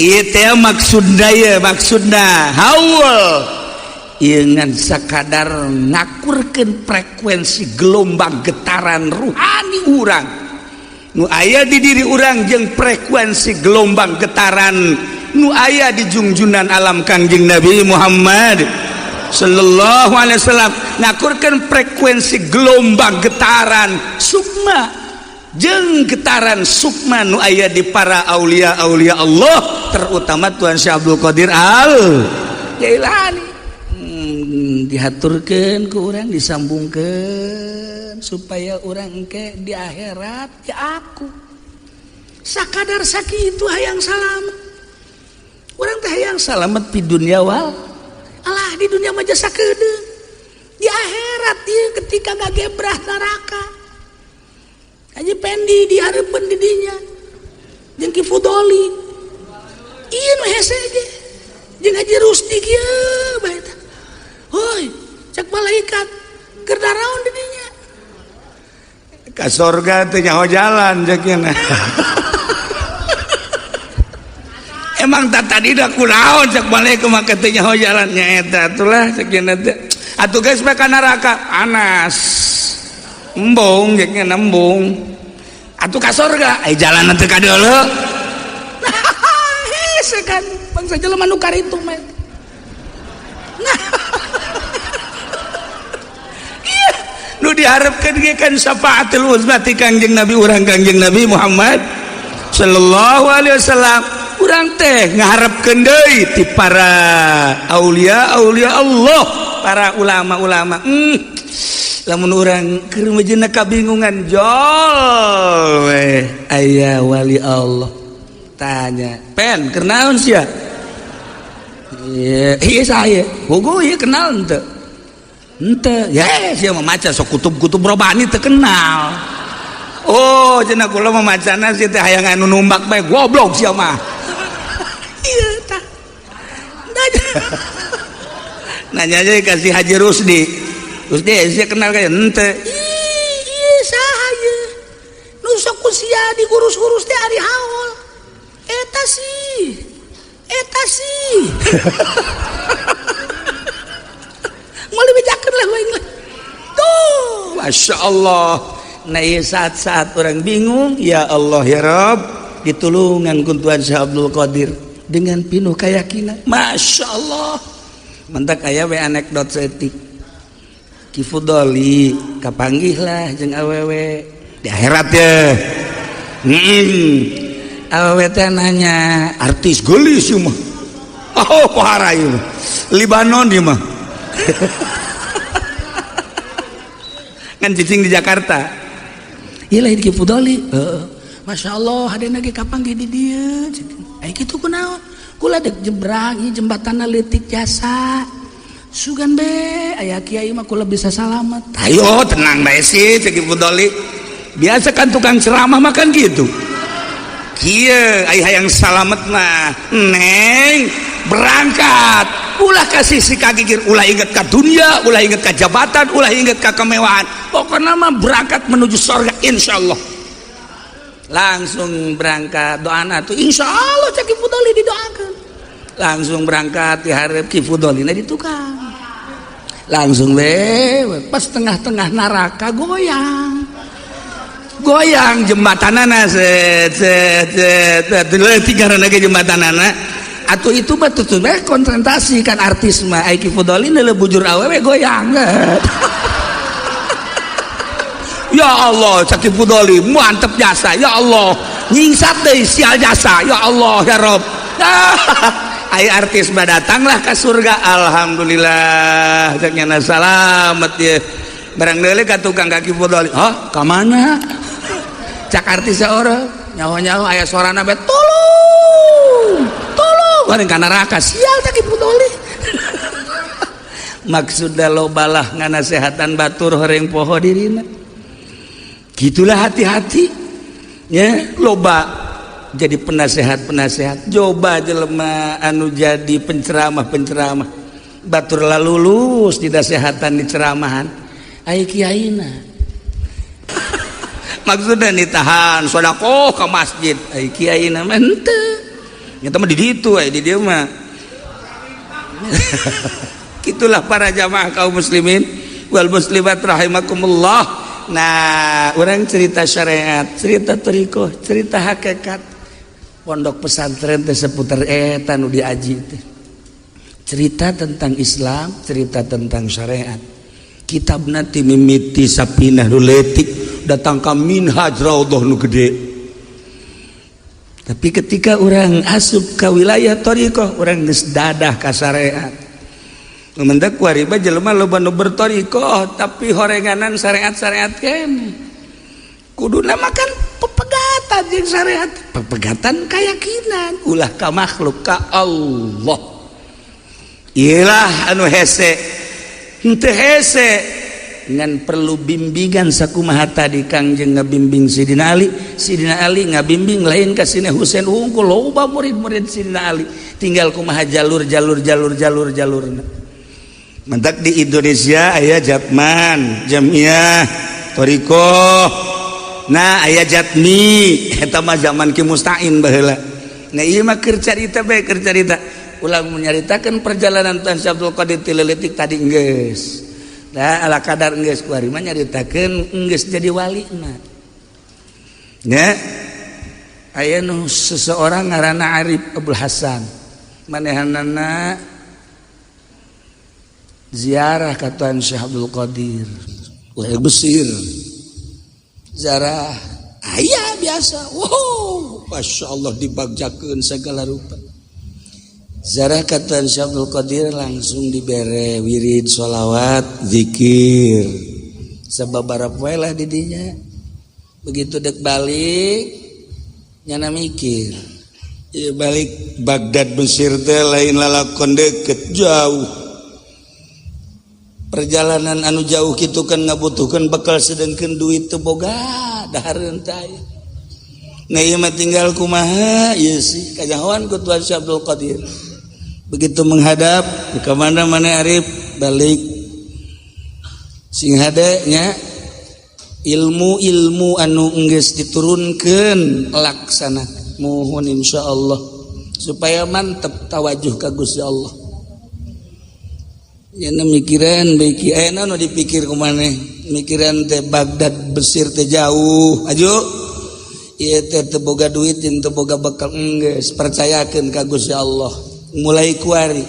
ieu teh maksudna ye, maksudna haul ieu ngan sakadar ngakurkeun frekuensi gelombang getaran ruhani urang nu aya di diri urang jeung frekuensi gelombang getaran nu aya di jungjunan alam Kangjeng Nabi Muhammad sallallahu alaihi wasallam, ngakurkeun frekuensi gelombang getaran sukma jeung getaran sukma nu aya di para aulia aulia Allah, terutama Tuhan Syekh Abdul Qadir Al Jailani. Dihaturkeun ku urang, disambungkeun supaya urang engke di akhirat ya aku sakadar sakitu hayang salamet. Urang teh hayang salamet di dunia wal alah, di dunia mah jasa kedeung, di akhirat ieu ketika ngagebrah neraka. Haji Pendi dihareupeun di dinya jeung Ki Fudoli ieu nu hese ge jeung Haji Rusdi kieu bae tah. Hoi, cek malaikat keur daraon di dinya? Ka sorga teh nyaho jalan cek. Emang tak tadi dah kunaon cek malaikat mah teh nyaho jalan nya eta atulah cek teh. Atuh geus bae ka neraka anas embung cek embung atuh ka sorga ai jalan teh ka deuleu. Hese kan bangsa jelema nu karitu mah. Nah, iya nu diharapkeun ge kan syafaatul uzma ti Kangjeng Nabi urang, Kangjeng Nabi Muhammad sallallahu alaihi wasallam. Urang teh ngaharepkeun deui ti para aulia aulia Allah, para ulama-ulama. Lamun urang keur mejeuna kabingungan jol we aya wali Allah tanya, "Pen, keur naon sia?" "Iya, iya saya hugo iya kenal henteu?" "Henteu." "Ya sia mah maca sok kutub-kutub robani teu kenal." "Oh," cenah, "kula mah macana sia teh hayang anu numbak bae." "Goblok sia mah." Iya tah. Nanya aja kasih Haji Rusdi. "Rusdi, sia kenal kayak henteu?" "Iya saha ieu nu sok ku sia diurus-urus teh ari haul eta sih?" Kasih. Mau dibejakeun lah aing lah. Tuh, Masya Allah. Nah, saat-saat orang bingung, ya Allah ya Rob, ditulungan ku Tuhan Syekh Abdul Qadir dengan penuh keyakinan. Masya Allah. Mentak aya we anekdot saeutik. Ki Fudoli kapanggih lah jeung awewe di akhirat ya. Awewe teh nanya, artis geulis ieu mah. Oh, pohara ieu. Libanon ieu mah. Ngan cicing di Jakarta. Ieu lain Ki Fudoli. Heeh. Masya Allah, hadena ge kapanggih di dieu. Ai kitu kunaon? Kula dek jebrang ieu jembatanna leutik jasa. Sugan be aya kiai mah kula bisa salamet. Ayo tenang bae sih cek Ki Fudoli. Biasa kan tukang ceramah makan gitu. Kieu ai hayang salamet mah, neng berangkat. Ulah kasih si kagigir, ulah inget ka dunia, ulah inget ka jabatan, ulah inget ka kemewahan. Pokoknya mah berangkat menuju surga insyaallah. Langsung berangkat doana tuh insyaallah cek Ki Fudoli didoakan. Langsung berangkat diharap Ki Fudoli di tukang. Langsung we pas tengah-tengah neraka goyang. Goyang jembatanana set set set leutik ngaranna ge jembatanana. Atuh itu mah tuh konsentrasi kan artis mah ai Ki Fudoli neuleuh bujur awewe goyang. Ya Allah, cek Ki Fudoli mantep jasa ya Allah. Nyingsat deui sial jasa ya Allah ya Rob. Ai artis mah datanglah ke surga, alhamdulillah cek nyana salamet ye. Barang deuleu ka tukang ka Ki Fudoli, "Hah, ka mana?" Cak artis orang nyaho-nyaho aya suarana be tolong. Tolong bareng ka neraka sial cak Ki Fudoli. Maksudna lobalah nganasehatan batur horeng poho dirina. Gitulah hati-hati ya, loba jadi penasehat-penasehat, coba jelema anu jadi penceramah-penceramah batur lalulus dinasehatan di ceramahan ai kiaina. Maksudnya ditahan sedekah ke masjid ai kiaina mah henteu. Nyata mah di ditu ai di dieu mah. Itulah para jamaah kaum muslimin wal muslimat rahimakumullah. Nah, orang cerita syariat, cerita thoriqoh, cerita hakikat. Pondok pesantren teh seputar eta nu diaji teh. Cerita tentang Islam, cerita tentang syariat. Kitabna ti mimiti Sapinah nu leutik datang ka Minhaj Raudhah nu gede. Tapi ketika orang asup ka wilayah thoriqoh, orang geus dadah ka syariat. Mendak wariba jelema loba nu berthoriqoh tapi horenganan syariat-syariat kene. Kuduna makan pepegatan jeung syariat, pepegatan keyakinan ulah ka makhluk ka Allah. Iyalah anu hese. Henteu hese ngan perlu bimbingan sakumaha tadi Kangjeng ngabimbing Sidina Ali, Sidina Ali ngabimbing lain ka Sidina Husain unggul loba murid-murid Sidina Ali. Tinggal kumaha jalur jalur jalur jalur jalurna. Mentak di Indonesia aya Jatman, Jamiah, Thoriqoh. Nah, aya Jatmi, eta mah zaman Ki Mustain baheula. Nah, ieu mah keur carita bae keur carita. Ulah menyaritakeun perjalanan Tuan Syekh Abdul Qadir ti leutik tadi geus. Nah, ala kadar geus kuari mah nyaritakeun geus jadi walina. Nya aya nu seseorang ngaranna Arif Abdul Hasan. Manehanana ziarah ka Tuan Syekh Abdul Qadir. Wah, Mesir. Ziarah aya biasa. Wow, Masya Allah dibagjakeun segala rupa. Ziarah ka Tuan Syekh Abdul Qadir langsung dibere wirid sholawat zikir. Sababaraha poe lah di dinya. Begitu dek balik nyana mikir. Ieu balik Baghdad Mesir teh lain lalakon deket jauh. Perjalanan anu jauh gitu kan ngabutuhkan bekal sedangkan duit teu boga dahareun teh aya. Nah ieu mah tinggal kumaha ieu sih kajahoan ku Tuan Syekh Abdul Qadir. Begitu menghadap ke mana mana Arif balik sing hade nya ilmu-ilmu anu enggeus diturunkeun laksana muhun insyaallah. Supaya mantep tawajuh ka Gusti Allah. Nya mikiran bae aya nu dipikir ku maneh, mikiran teh Baghdad Mesir teh jauh. Aju ieu teh teu boga duit jeung teu boga bekal, geus percayakeun ka Gusti Allah. Mulai kuari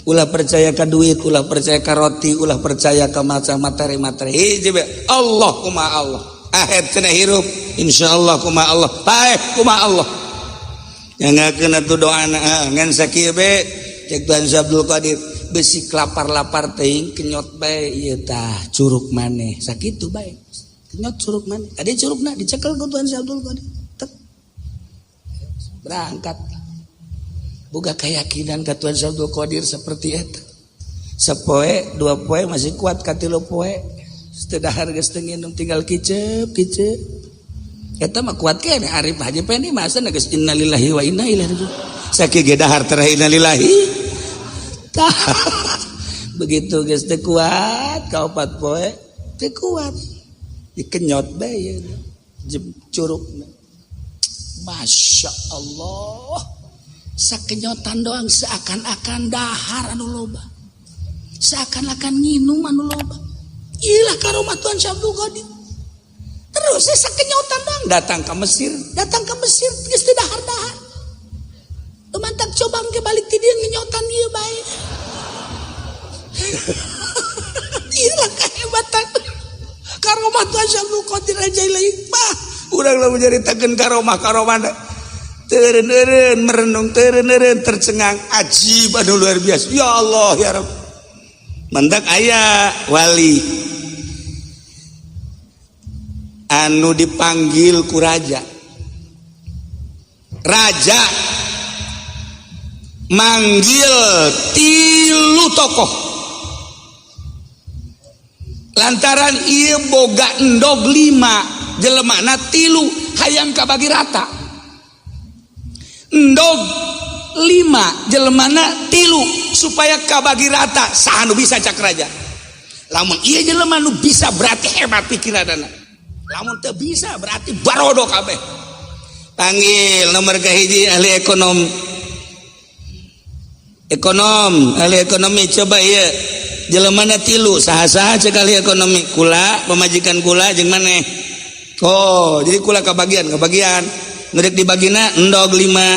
ulah percaya ka duit, ulah percaya ka roti, ulah percaya ka macam materi-materi. Hiji bae, Allah kumaha Allah. Ahet cenah hirup, insyaallah kumaha Allah. Paeh kumaha Allah. Yang atuh doana ngan sakieu be cek Tuhan Abdul Qadir besi lapar-lapar teuing kenyot bae ieu tah curug maneh sakitu bae kenyot curug maneh ade curugna dicekel ku Tuhan Abdul Qadir. Tek. Berangkat boga keyakinan ka Tuhan Abdul Qadir seperti eta. Sapoe dua poe masih kuat, katilu poe teu dahar geus teu nginum, tinggal kicep kicep. Eta mah kuat keneh. Arif Haji Pendi masa geus innalillahi wa inna ilaihi rajiun, sakieu ge dahar terakhir innalillahi. Tah, begitu geus teu kuat ka opat poe teu kuat, dikenyot bae curugna. Masya Allah, sakenyotan doang seakan-akan dahar anu loba, seakan-akan nginum anu loba. Ilah karomah Tuhan Syabdul Qadir. Terus saya sakenyotan doang datang ke Mesir, datang ke Mesir geus teu dahar-dahar. Mantap, coba ke balik ti dieu ngenyotan ieu bae. Ilah kehebatan karomah Tuhan Syabdul Qadir aja lain bah. Urang lamun nyaritakeun karomah karomah teureun merenung, teureun tercengang, ajib anu luar biasa. Ya Allah ya Rabb. Mendak aya wali anu dipanggil ku raja. Raja manggil tilu tokoh lantaran ieu boga endog lima, jelemana tilu, hayang kabagi rata. Endog lima, jelemana tilu, supaya kabagi rata, saha nu bisa? Cak raja, lamun ieu jelema nu bisa berarti hebat pikiranana, lamun teu bisa berarti barodo kabeh. Panggil nomor kahiji ahli ekonom, ekonom ahli ekonomi. Coba ieu jelemana tilu saha-saha? Cek ahli ekonomi, kula, pemajikan kula, jeung maneh. Oh, jadi kula kebagian kebagian ngerek dibagina endog lima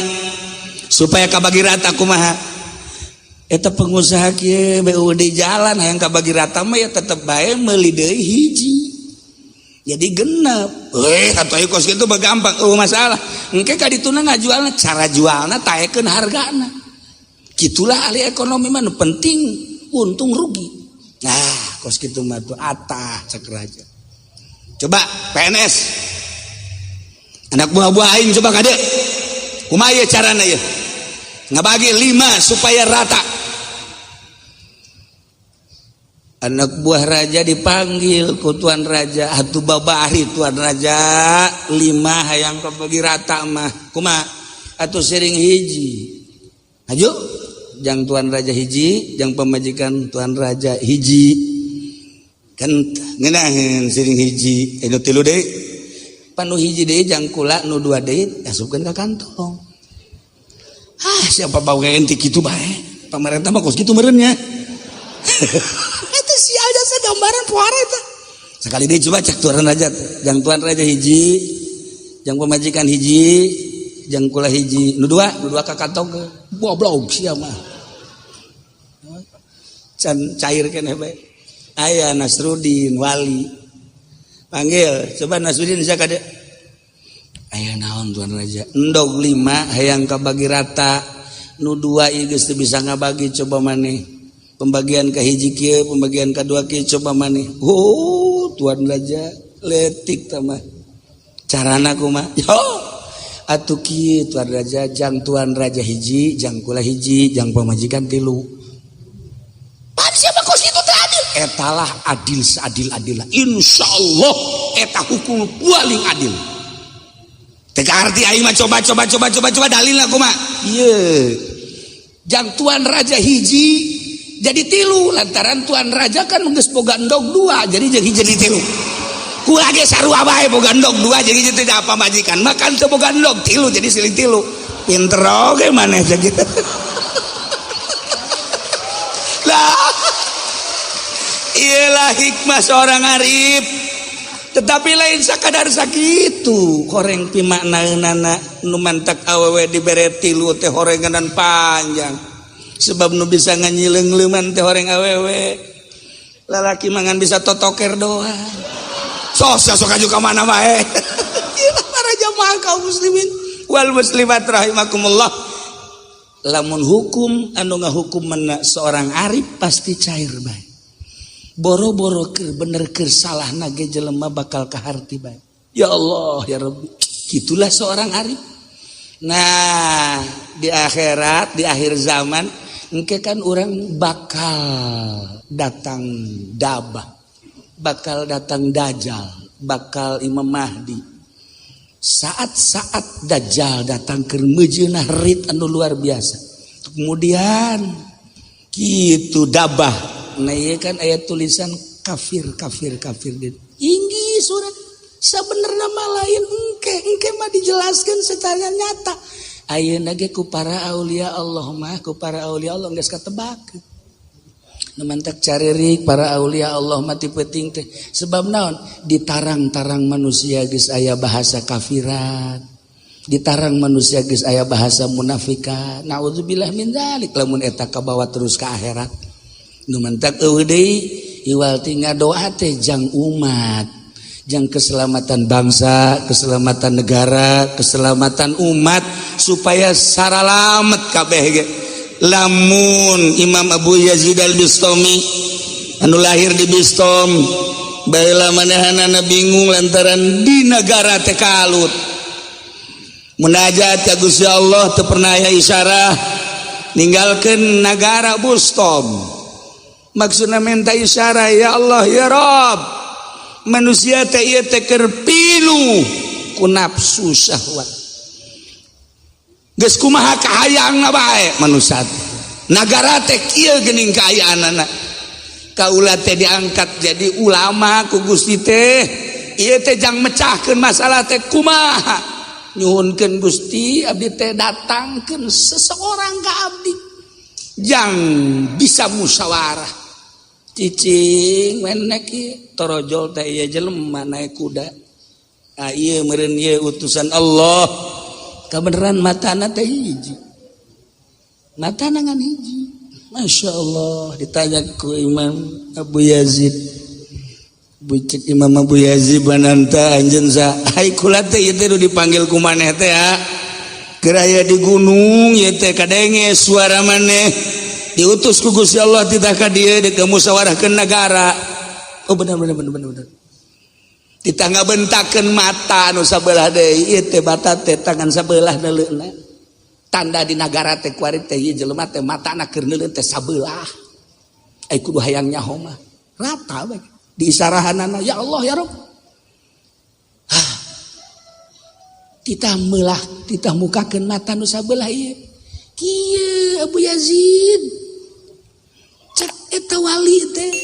supaya kabagi rata kumaha? Eta pengusaha kieu BUD jalan, hayang kabagi rata mah ya tetep bae meuli deui hiji jadi genep. Eh, atuh kos kitu mah gampang, oh masalah engke ka dituna ngajualna, cara jualna taekeun hargana. Gitulah ahli ekonomi mah, nu penting untung rugi. Nah, kos kitu mah tuh atah cek raja. Coba PNS anak buah-buah aing, coba kade kumaha ieu carana ieu ngabagi lima supaya rata. Anak buah raja dipanggil ku tuan raja. Atuh babari tuan raja, lima hayang kabagi rata mah kumaha atuh? Sering hiji aju jang tuan raja hiji, jang pemajikan tuan raja hiji, kan ngeunaheun sering hiji. Nu tilu deui panu hiji deui jang kula, nu dua deui asupkeun ka kantong. Ah, siapa bau ente kitu bae, pemerintah mah kos kitu meureun nya. Itu si aja saya gambaran puara itu. Sekali dia coba cek tuan raja, jang tuan raja hiji, jang pemajikan hiji, jang kula hiji, nu dua ka kantong. Goblok sia mah, can cair keneh bae. Aya Nasrudin wali, panggil coba Nasrudin bisa kade. Aya naon tuan raja? Endog lima hayang kabagi rata, nu dua ieu geus teu bisa ngabagi, coba maneh pembagian ke hiji kieu, pembagian kedua kieu, coba maneh. Oh tuan raja, letik mah carana kumaha? Yo atuh kieu tuan raja, jang tuan raja hiji, jang kula hiji, jang pamajikan tilu. Pan siapa kos itu teh adil? Etalah adil seadil-adilnya, insyaallah eta hukum paling adil. Teu arti aing mah. Coba coba coba coba coba dalilna kumaha ieu? Jang tuan raja hiji jadi tilu lantaran tuan raja kan geus boga endog dua, jadi jadi jadi tilu. Kula ge sarua bae, boga endog dua jadi jadi. Apa majikan makan teu boga endog tilu jadi siling tilu. Pinter oge maneh teh gitu. Lah, iyalah hikmah seorang arif. Tetapi lain sakadar sakitu, horeng pimaknaeunana nu mantak awewe dibere tilu teh horenganan panjang. Sebab nu bisa nganyileung-leuman teh horeng awewe. Lalaki mangan bisa totoker doang. Sok sok aju ka mana bae. Iyalah para jamaah kaum muslimin wal muslimat rahimakumullah. Lamun hukum anu ngahukum mena seorang arif pasti cair bae. Boro-boro keur bener keur salah nage jelema bakal kaharti bae. Ya Allah ya Rabbi. Gitulah seorang arif. Nah, di akhirat, di akhir zaman engke kan orang bakal datang dabah, bakal datang dajjal, bakal Imam Mahdi. Saat-saat dajjal datang ke mejeunah rit anu luar biasa. Kemudian gitu dabah. Nah iya kan ayat tulisan kafir kafir kafir inggi surat sebenarnya mah lain engke engke mah dijelaskan secara nyata. Ayeuna ge ku para aulia Allah mah, ku para aulia Allah geus katebak. Nu mantak caririk para aulia Allah mah ti peuting teh. Sebab naon? Ditarang-tarang manusia geus aya bahasa kafiran. Ditarang manusia geus aya bahasa munafikan. Naudzubillah min dzalik lamun eta kabawa terus ka akhirat. Nu mantak eueuh deui iwal ti ngadoa teh jang umat, jang keselamatan bangsa, keselamatan negara, keselamatan umat supaya saralamet kabeh ge. Lamun Imam Abu Yazid Al-Bistami anu lahir di Bistom baheula manehanana bingung lantaran di negara teh kalut. Munajat ka Gusti Allah teu pernah aya isyarah ninggalkeun nagara Bustom. Maksudna minta isyarah, ya Allah ya Rabb, manusia teh ieu teh keur pilu ku nafsu syahwat. Geus kumaha kahayangna bae manusia teh. Nagara teh kieu geuning kaayaanana. Kaula teh diangkat jadi ulama ku Gusti teh. Ieu teh jang mecahkeun masalah teh kumaha. Nyuhunkeun Gusti abdi teh datangkeun seseorang ka abdi jang bisa musyawarah. Cicing menek ieu torojol teh ieu jelema naik kuda. Ah ieu meureun ieu utusan Allah. Kebenaran matana teh hiji. Matana ngan hiji. Masya Allah ditanya ku Imam Abu Yazid. Bucek Imam Abu Yazid bananta anjeun sa ai kula teh ieu teh nu dipanggil ku maneh teh ha. Keur aya di gunung ieu teh kadenge suara maneh diutus ku Gusti Allah titah ka dieu deuk musyawarahkeun nagara. Oh bener bener bener bener bener. Titah ngabentakeun mata anu sabelah deui ieu teh bata teh tangan sabelah neuleuna. Tanda di nagara teh kuari teh ieu jelema teh matana keur neuleun teh sabelah. Ai kudu hayang nyaho mah rata bae di isarahanana ya Allah ya Rabb. Hah. Titah meulah titah mukakeun mata nu sabelah ieu. Kieu Abu Yazid. Cek eta wali teh.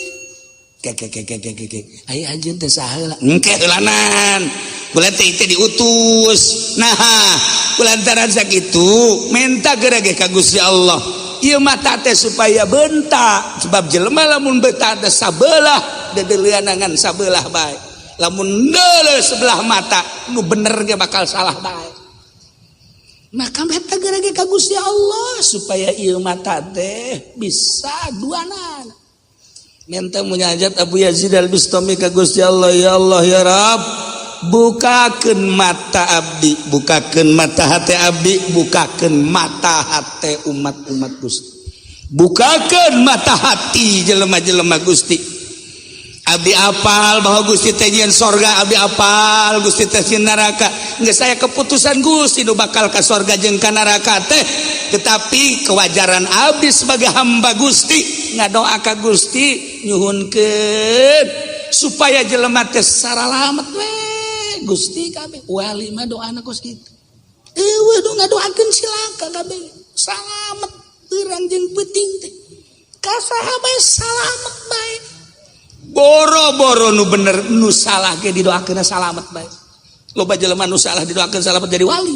Ke ke ke ke ke ke. Ai anjeun teh saha heula? Engke heulanan. Kula teh teh diutus. Nah, kulantaran sakitu menta geura ge ka Gusti Allah. Ieu mata teh supaya bentak sebab jelema lamun beta teh sabelah dedeuleuna ngan sabelah bae. Lamun neuleuh sebelah mata nu bener ge bakal salah bae. Maka menta geura ge ka Gusti Allah supaya ieu mata teh bisa duanana. Minta munajat Abu Yazid Al-Bistami ka Gusti Allah, ya Allah ya Rabb, bukakeun mata abdi, bukakeun mata hati abdi, bukakeun mata hati umat-umat Gusti, bukakeun mata hati jelema-jelema Gusti. Abdi apal bahwa Gusti teh nyieun sorga, abdi apal Gusti teh nyieun neraka. Geus saya keputusan Gusti nu bakal ka sorga jeung ka neraka teh. Tetapi kewajaran abdi sebagai hamba Gusti ngadoa ka Gusti nyuhunkeun supaya jelema teh saralamet we Gusti kabeh. Wali mah doana kos kitu. Eueuh nu ngadoakeun silaka kabeh. Salamet urang jeung peuting teh. Ka saha bae salamet bae. Boro-boro nu bener nu salah ge didoakeun salamet bae. Loba jelema nu salah didoakeun salamet jadi wali.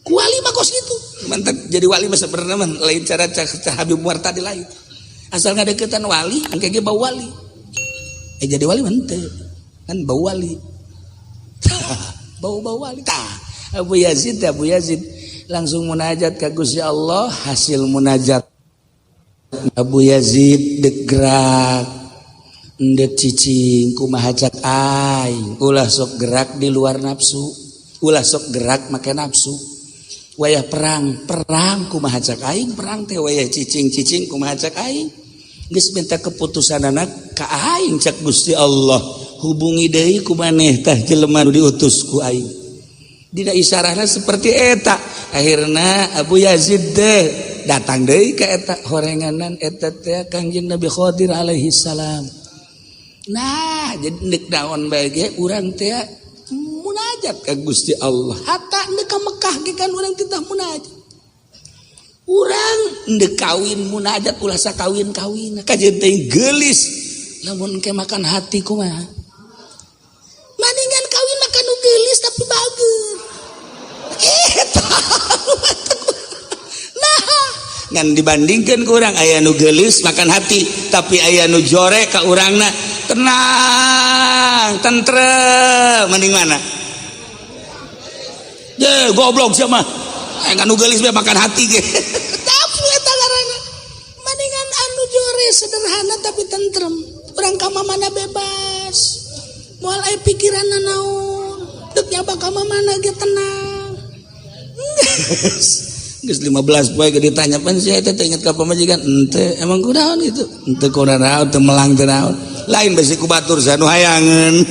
Ku wali mah kos gitu. Mantap jadi wali mah sebenarnya mah lain cara cara Habib Muar tadi lain. Asal ngadeukeutan wali, engke ge bau wali. Eh, jadi wali mah henteu. Kan bau wali. Bau-bau wali. Tah, Abu Yazid, Abu Yazid langsung munajat ka Gusti Allah, hasil munajat Abu Yazid dek gerak, endek cicing, kumaha cak aing, ulah sok gerak di luar nafsu, ulah sok gerak make nafsu. Wayah perang, perang kumaha cak aing, perang teh, wayah cicing, cicing kumaha cak aing. Geus minta keputusan anak ka aing, cak Gusti Allah, hubungi deui ku maneh tah jelema nu diutus ku aing. Dina isyarahna seperti eta. Akhirna Abu Yazid teh datang deui ka eta horenganan, eta teh Kangjeng Nabi Khadir alaihi salam. Nah, jadi ndek naon bae ge urang teh munajat ka Gusti Allah. Hatta ndek ka Mekah ge kan urang titah munajat. Urang ndek kawin munajat ulah sakawin-kawin. Kajeun teh geulis lamun ke makan hati kumaha. Maningan kawin mah nu geulis tapi bager. Eta. Nah, ngan dibandingkan ku urang aya nu geulis makan hati, tapi aya nu jore ka urangna tenang, tentrem, mending mana? Je, goblok siapa? Aya nu geulis makan hati ge. Tapi eta ngaranna. Mendingan anu jore sederhana tapi tentrem. Urang ka mana bebas. Moal aya pikiran naon. Dek nyaba ka mana ge tenang. Geus 15 poe ge ditanya, "Pan sia teh inget ka pamajikan?" "Henteu." "Emang kunaon gitu?" "Henteu kunaon, teu melang teu naon." Lain besi ku batur sanu hayangeun.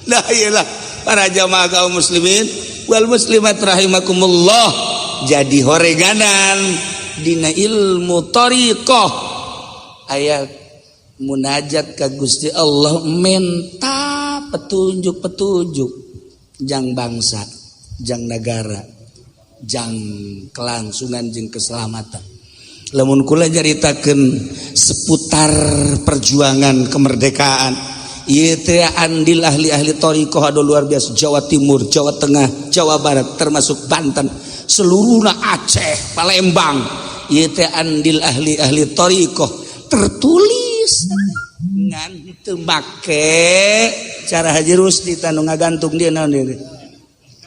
Nah, iyalah para jamaah kaum muslimin wal muslimat rahimakumullah, jadi horeganan dina ilmu thariqah aya munajat ka Gusti Allah, menta petunjuk-petunjuk jang bangsa, jang negara, jang kelangsungan jeung keselamatan. Lamun kula nyaritakeun seputar perjuangan kemerdekaan ieu teh, andil ahli-ahli thariqah anu luar biasa, Jawa Timur, Jawa Tengah, Jawa Barat, termasuk Banten, seluruhna Aceh, Palembang, ieu teh andil ahli-ahli thariqah tertulis, ngan teu make cara Haji Rusdi tanu ngagantung dia naon deui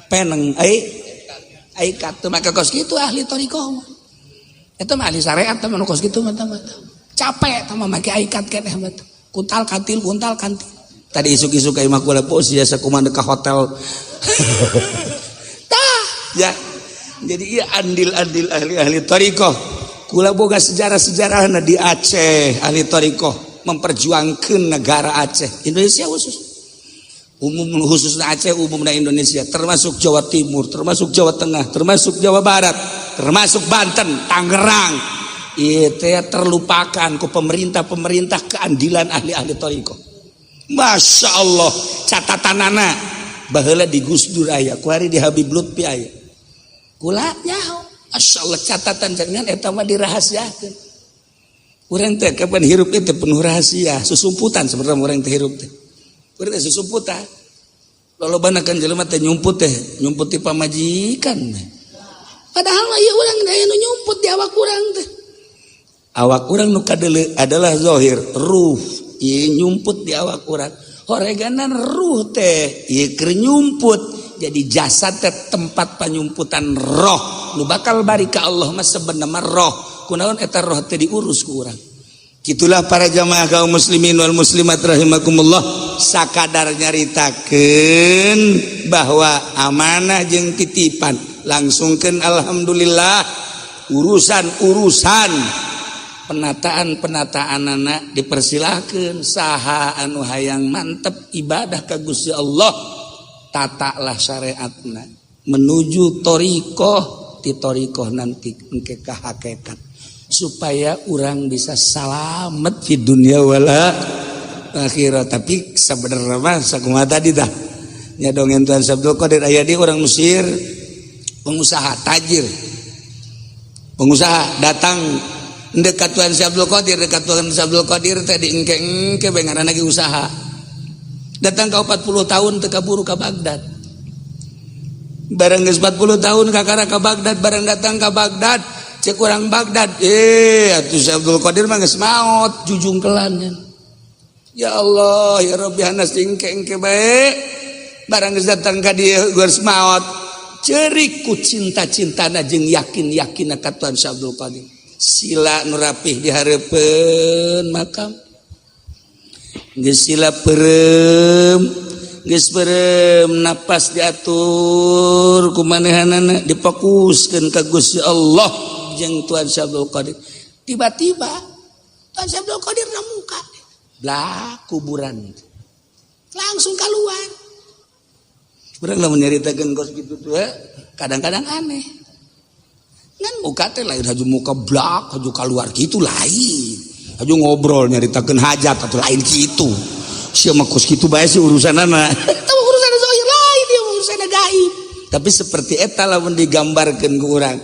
peneng ai aikat, teu make kos kitu ahli thariqah mah. Eta mah ahli syariat mah kos kitu mah capek tah mah make aikat keneh mah, kuntal kantil, kuntal kantil. Tadi isuk-isuk ka imah kula pos biasa kumaha ka hotel. Tah ya, jadi iya andil-andil ahli-ahli thariqah. Kula boga sejarah-sejarahna di Aceh, ahli thariqah memperjuangkan negara Aceh, Indonesia khusus, umum khusus Aceh, umumnya Indonesia, termasuk Jawa Timur, termasuk Jawa Tengah, termasuk Jawa Barat, termasuk Banten, Tangerang. Itu terlupakan ke pemerintah-pemerintah keandilan ahli-ahli thariqah. Masya Allah, catatan anak baheula di Gus Dur aya, kuari di Habib Lutfi aya, kula nyaho. Masya Allah, catatan jangan eta mah dirahasiakeun. Urang teh kapan hirup itu penuh rahasia, susumputan sebenarnya urang teh hirup teh. Urang teh susumputan. Lolobana kan jelema teh nyumput teh, nyumput ti pamajikan. Padahal mah ieu urang aya nu nyumput di awak urang teh. Awak urang nu kadeuleu adalah zahir, ruh ieu nyumput di awak urang. Horeganan ruh teh ieu keur nyumput. Jadi jasad teh tempat panyumputan roh. Nu bakal bari ka Allah mah sebenarnya roh. Kunaon eta roh teh diurus ku urang. Gitulah para jamaah kaum muslimin wal muslimat rahimakumullah, sakadar nyaritakeun bahwa amanah jeung titipan langsungkeun. Alhamdulillah, urusan-urusan penataan-penataan anak dipersilahkan, saha anu hayang mantep ibadah ka Gusti Allah, tatalah syariatna menuju thoriqoh, ti thoriqoh nanti engke ka hakikat, supaya orang bisa salamet di dunia wala akhirat. Tapi sebenarnya mah sakumaha tadi dah nya, dongeng Tuan Abdul Qadir, aya di orang Mesir, pengusaha tajir, pengusaha datang dekat Tuan Abdul Qadir. Dekat Tuan Abdul Qadir tadi engke engke bae ngaranna lagi usaha, datang ke 40 tahun teu kaburu ka Baghdad. Barang geus 40 tahun kakara ka Baghdad, barang datang ka Baghdad, cek urang Baghdad, atuh Syekh Abdul Qadir mah geus maot jujungkelan. Ya Allah, ya Rabbi hanas engke-engke bae. Barang geus datang ka dieu geus maot. Ceurik ku cinta-cintana jeung yakin-yakinna ka Tuhan Syekh Abdul Qadir. Sila nu rapih di hareupeun makam. Geus sila peureum, geus peureum napas diatur ku manehanana difokuskeun ka Gusti Allah jeung Tuhan Syekh Abdul Qadir. Tiba-tiba Tuhan Syekh Abdul Qadir na muka lah kuburan langsung keluar. Urang lamun nyaritakeun kos kitu tuh kadang-kadang aneh. Ngan muka teh lain haju muka blak haju keluar kitu lain. Haju ngobrol nyaritakeun hajat atau lain kitu. Sia mah kos kitu bae sih urusanana. Eta urusan zahir lain dia urusan gaib. Tapi seperti eta lamun digambarkeun ku urang.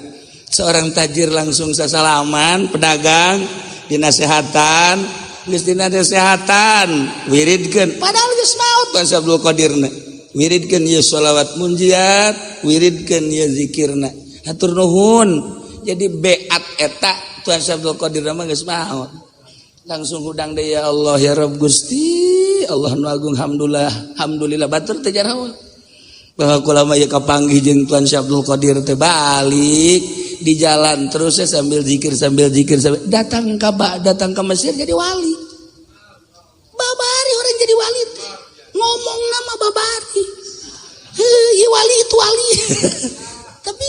Seorang tajir langsung sasalaman, pedagang dinasehatan, geus dinasehatan, wiridkeun padahal geus maot Tuhan Syekh Abdul Qadirna. Wiridkeun ieu sholawat munjiat, wiridkeun ieu zikirna. Hatur nuhun. Jadi beat eta Tuhan Syekh Abdul Qadir mah geus maot. Langsung hudang deui ya Allah ya Rabb Gusti, Allah nu agung alhamdulillah, alhamdulillah batur teh jarawa. Bahwa kula mah ieu kapanggih jeung Tuhan Syekh Abdul Qadir teh balik di jalan terus ya sambil zikir sambil datang ke Mesir jadi wali. Babari orang jadi wali teh. Ngomong nama babari. Heuh, wali itu wali. Tapi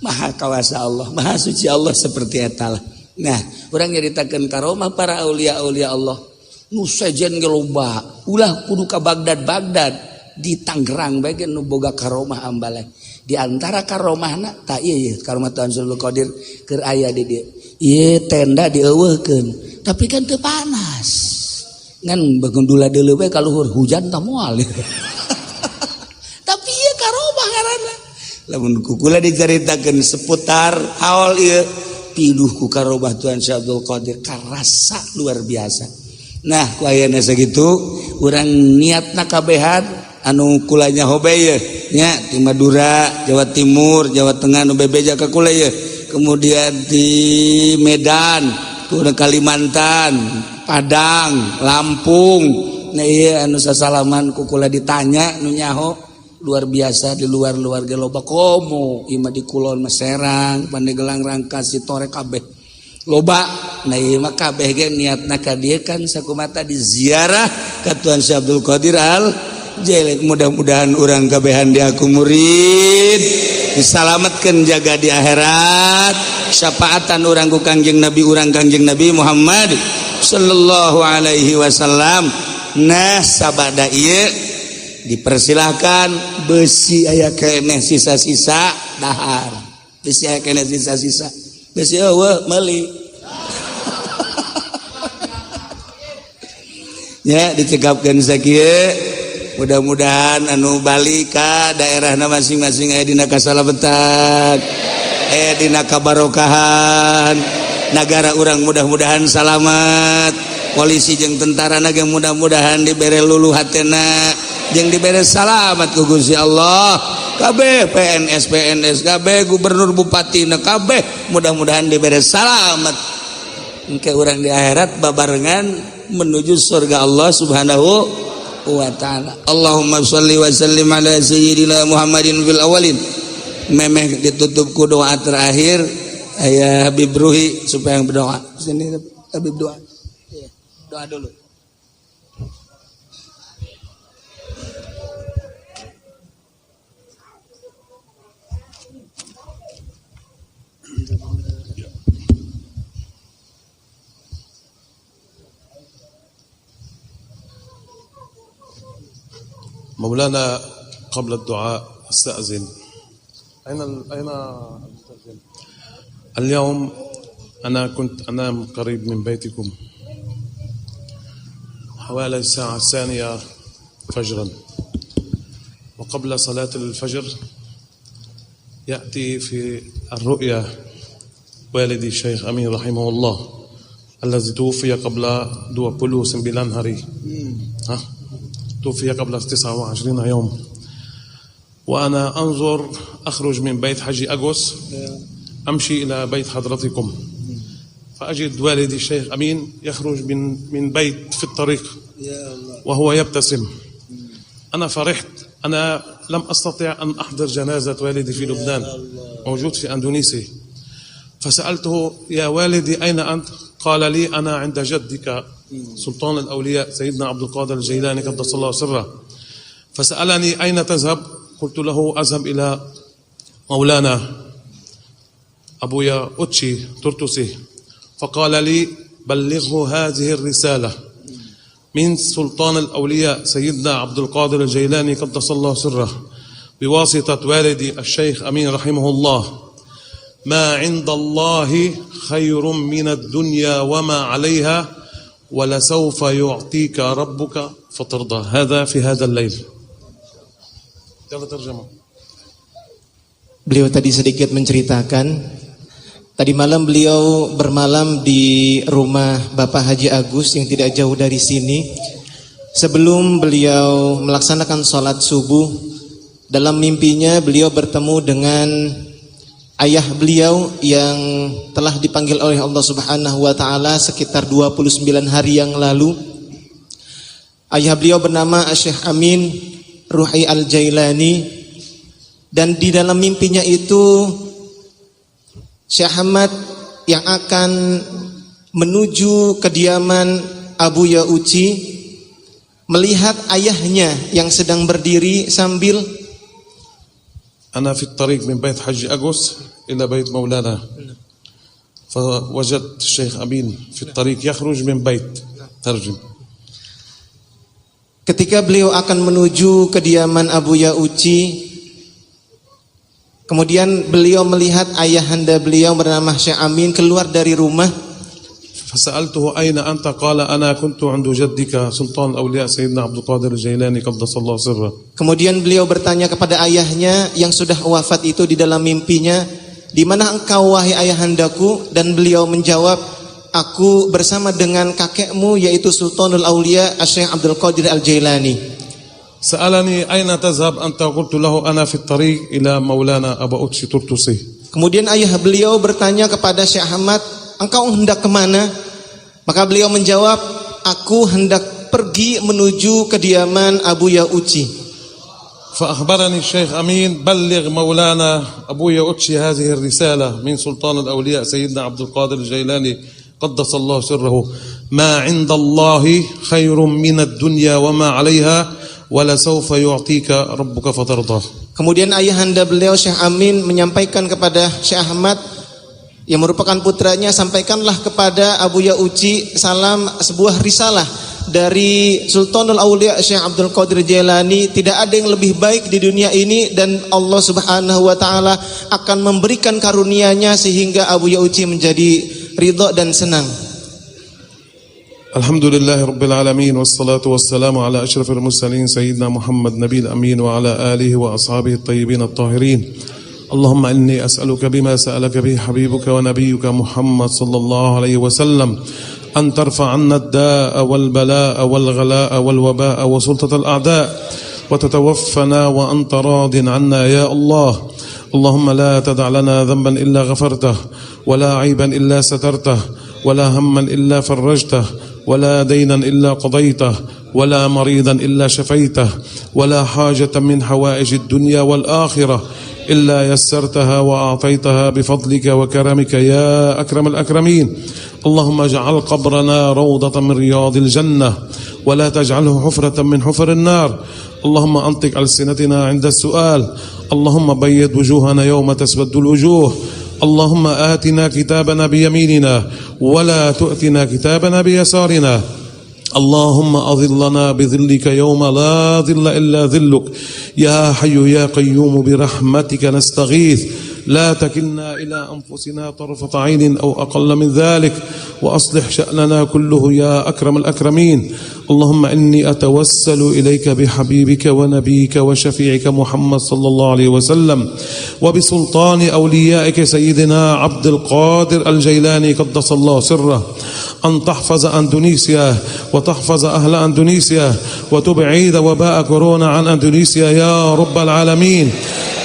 maha kawasa Allah, maha suci Allah seperti eta lah. Nah, urang nyaritakeun karomah para aulia-aulia Allah. Nu sejen ge loba, ulah kudu ka Baghdad-Baghdad, di Tangerang bae ge nu boga karomah ambaleh. Di antara karomahna tah ieu ieu karomah Tuhan Abdul Qadir keur aya di dieu. Ieu tenda dieuweuhkeun, tapi kan teu panas. Ngan bagundula deuleu bae ka luhur hujan tah moal. Tapi ieu karomah ngaranna. Lamun kukula dicaritakeun seputar haul ieu piduh ku karomah Tuhan Syekh Abdul Qadir karasa luar biasa. Nah, ku ayana sakitu urang niatna kabehan anu kulanya hobe ye nya di Madura, Jawa Timur, Jawa Tengah nu bebeja ka kula ye. Kemudian di Medan, kemudian Kalimantan, Padang, Lampung. Nah ieu anu sasalaman ku kula ditanya nu nyaho luar biasa di luar-luar ge loba komo ieu mah di Kulon mah Serang, Pandeglang, Rangkas, Sitore kabeh loba. Nah ieu mah kabeh ge niatna ka dieu kan sakumata di ziarah ka Tuhan Syekh Abdul Qadir Al Jailani. Mudah-mudahan urang kabehan diaku murid disalametkeun jaga di akhirat, syafaatan urang ku Kangjeng Nabi urang Kangjeng Nabi Muhammad sallallahu alaihi wasallam. Nah sabada ieu dipersilahkan besi aya keneh sisa-sisa dahar, besi aya keneh sisa-sisa besi eueuh meuli ya dicekapkeun sakieu. Mudah-mudahan anu balik ka daerahna masing-masing aya dina kasalametan, aya dina kabarokahan, nagara urang mudah-mudahan salamat, polisi jeung tentara ge mudah-mudahan dibere luluh hatena jeung dibere salamat ku Gusti Allah. Kabeh PNS PNS kabeh gubernur bupati na kabeh mudah-mudahan dibere salamat. Engke urang di akhirat babarengan menuju surga Allah Subhanahu wa ta'ala. Allahumma sholli wa sallim ala sayyidina Muhammadin fil awalin. Memeh ditutup ku doa terakhir ayah Habib Ruhi supaya yang berdoa. Sini Habib doa. Doa dulu. مولانا قبل الدعاء استأذن. أين المترجم؟ اليوم أنا كنت أنام قريب من بيتكم حوالي الساعة 2 فجرا، وقبل صلاة الفجر يأتي في الرؤيا والدي الشيخ أمين رحمه الله الذي توفي قبل 29 hari. توفي قبل 29 يوم. وأنا أنظر أخرج من بيت حجي أغوس أمشي إلى بيت حضرتكم، فأجد والدي الشيخ أمين يخرج من بيت في الطريق وهو يبتسم. أنا فرحت، أنا لم أستطع أن أحضر جنازة والدي في لبنان، موجود في أندونيسيا. فسألته يا والدي أين أنت؟ قال لي أنا عند جدك سلطان الأولياء سيدنا عبد القادر الجيلاني قدس الله سره. فسألني أين تذهب؟ قلت له أذهب إلى مولانا أبويا أوتشي ترتسي. فقال لي بلغه هذه الرسالة من سلطان الأولياء سيدنا عبد القادر الجيلاني قدس الله سره بواسطة والدي الشيخ أمين رحمه الله، ما عند الله خير من الدنيا وما عليها ولسوف يعطيك ربك فترضى. هذا في هذا الليل. يلا ترجمة. Beliau tadi sedikit menceritakan, tadi malam beliau bermalam di rumah Bapak Haji Agus yang tidak jauh dari sini. Sebelum beliau melaksanakan sholat subuh, dalam mimpinya beliau bertemu dengan ayah beliau yang telah dipanggil oleh Allah Subhanahu wa taala sekitar 29 hari yang lalu. Ayah beliau bernama Syekh Amin Ruhi Al-Jailani, dan di dalam mimpinya itu Syekh Ahmad yang akan menuju kediaman Abu Yauci melihat ayahnya yang sedang berdiri sambil أنا في الطريق من بيت حج أغوس إلى بيت مولانا، فوجدت الشيخ أمين في الطريق يخرج من بيت. ترجم. Ketika beliau akan menuju kediaman Abu Yauci, kemudian beliau melihat ayahanda beliau bernama Syekh Amin keluar dari rumah. فسألته أين أنت؟ قال أنا كنت عند جدك سلطان الأولياء سيدنا عبد القادر الجيلاني قدس الله سره. Kemudian beliau bertanya kepada ayahnya yang sudah wafat itu di dalam mimpinya, di mana engkau wahai ayahandaku? Dan beliau menjawab, aku bersama dengan kakekmu yaitu Sultanul Aulia Syekh Abdul Qadir Al-Jailani. سألني أين تذهب أنت؟ قلت له أنا في الطريق إلى مولانا أبا أوتشي ترتسي. Kemudian ayah beliau bertanya kepada Syekh Ahmad, engkau hendak kemana? Maka beliau menjawab, aku hendak pergi menuju kediaman Abu Yauci. فأخبرني الشيخ أمين بلغ مولانا أبو يوتشي هذه الرسالة من سلطان الأولياء سيدنا عبد القادر الجيلاني قدس الله سره، ما عند الله خير من الدنيا وما عليها ولسوف يعطيك ربك فترضى. Kemudian ayahanda beliau Syekh Amin menyampaikan kepada Syekh Ahmad yang merupakan putranya, sampaikanlah kepada Abu Yauci salam sebuah risalah dari Sultanul Aulia Syekh Abdul Qadir Jailani, tidak ada yang lebih baik di dunia ini dan Allah Subhanahu wa taala akan memberikan karunia-Nya sehingga Abu Yauci menjadi ridho dan senang. الحمد لله رب العالمين والصلاة والسلام على أشرف المرسلين سيدنا محمد نبي الأمين وعلى آله وأصحابه الطيبين الطاهرين. اللهم إني أسألك بما سألك به حبيبك ونبيك محمد صلى الله عليه وسلم أن ترفع عنا الداء والبلاء والغلاء والوباء وسلطة الأعداء وتتوفنا وأنت راض عنا يا الله. اللهم لا تدع لنا ذنبا إلا غفرته ولا عيبا إلا سترته ولا هما إلا فرجته ولا دينا إلا قضيته ولا مريضا إلا شفيته ولا حاجة من حوائج الدنيا والآخرة إلا يسرتها وأعطيتها بفضلك وكرمك يا أكرم الأكرمين. اللهم اجعل قبرنا روضة من رياض الجنة ولا تجعله حفرة من حفر النار. اللهم أنطق ألسنتنا عند السؤال. اللهم بيض وجوهنا يوم تسود الوجوه. اللهم آتنا كتابنا بيميننا ولا تؤتنا كتابنا بيسارنا. اللهم أظلنا بظلك يوم لا ظل إلا ظلك يا حي يا قيوم برحمتك نستغيث. لا تكلنا إلى أنفسنا طرفة عين أو أقل من ذلك، وأصلح شأننا كله يا أكرم الأكرمين. اللهم إني أتوسل إليك بحبيبك ونبيك وشفيعك محمد صلى الله عليه وسلم، وبسلطان أوليائك سيدنا عبد القادر الجيلاني قدس الله سره، أن تحفظ أندونيسيا وتحفظ أهل أندونيسيا، وتبعد وباء كورونا عن أندونيسيا يا رب العالمين.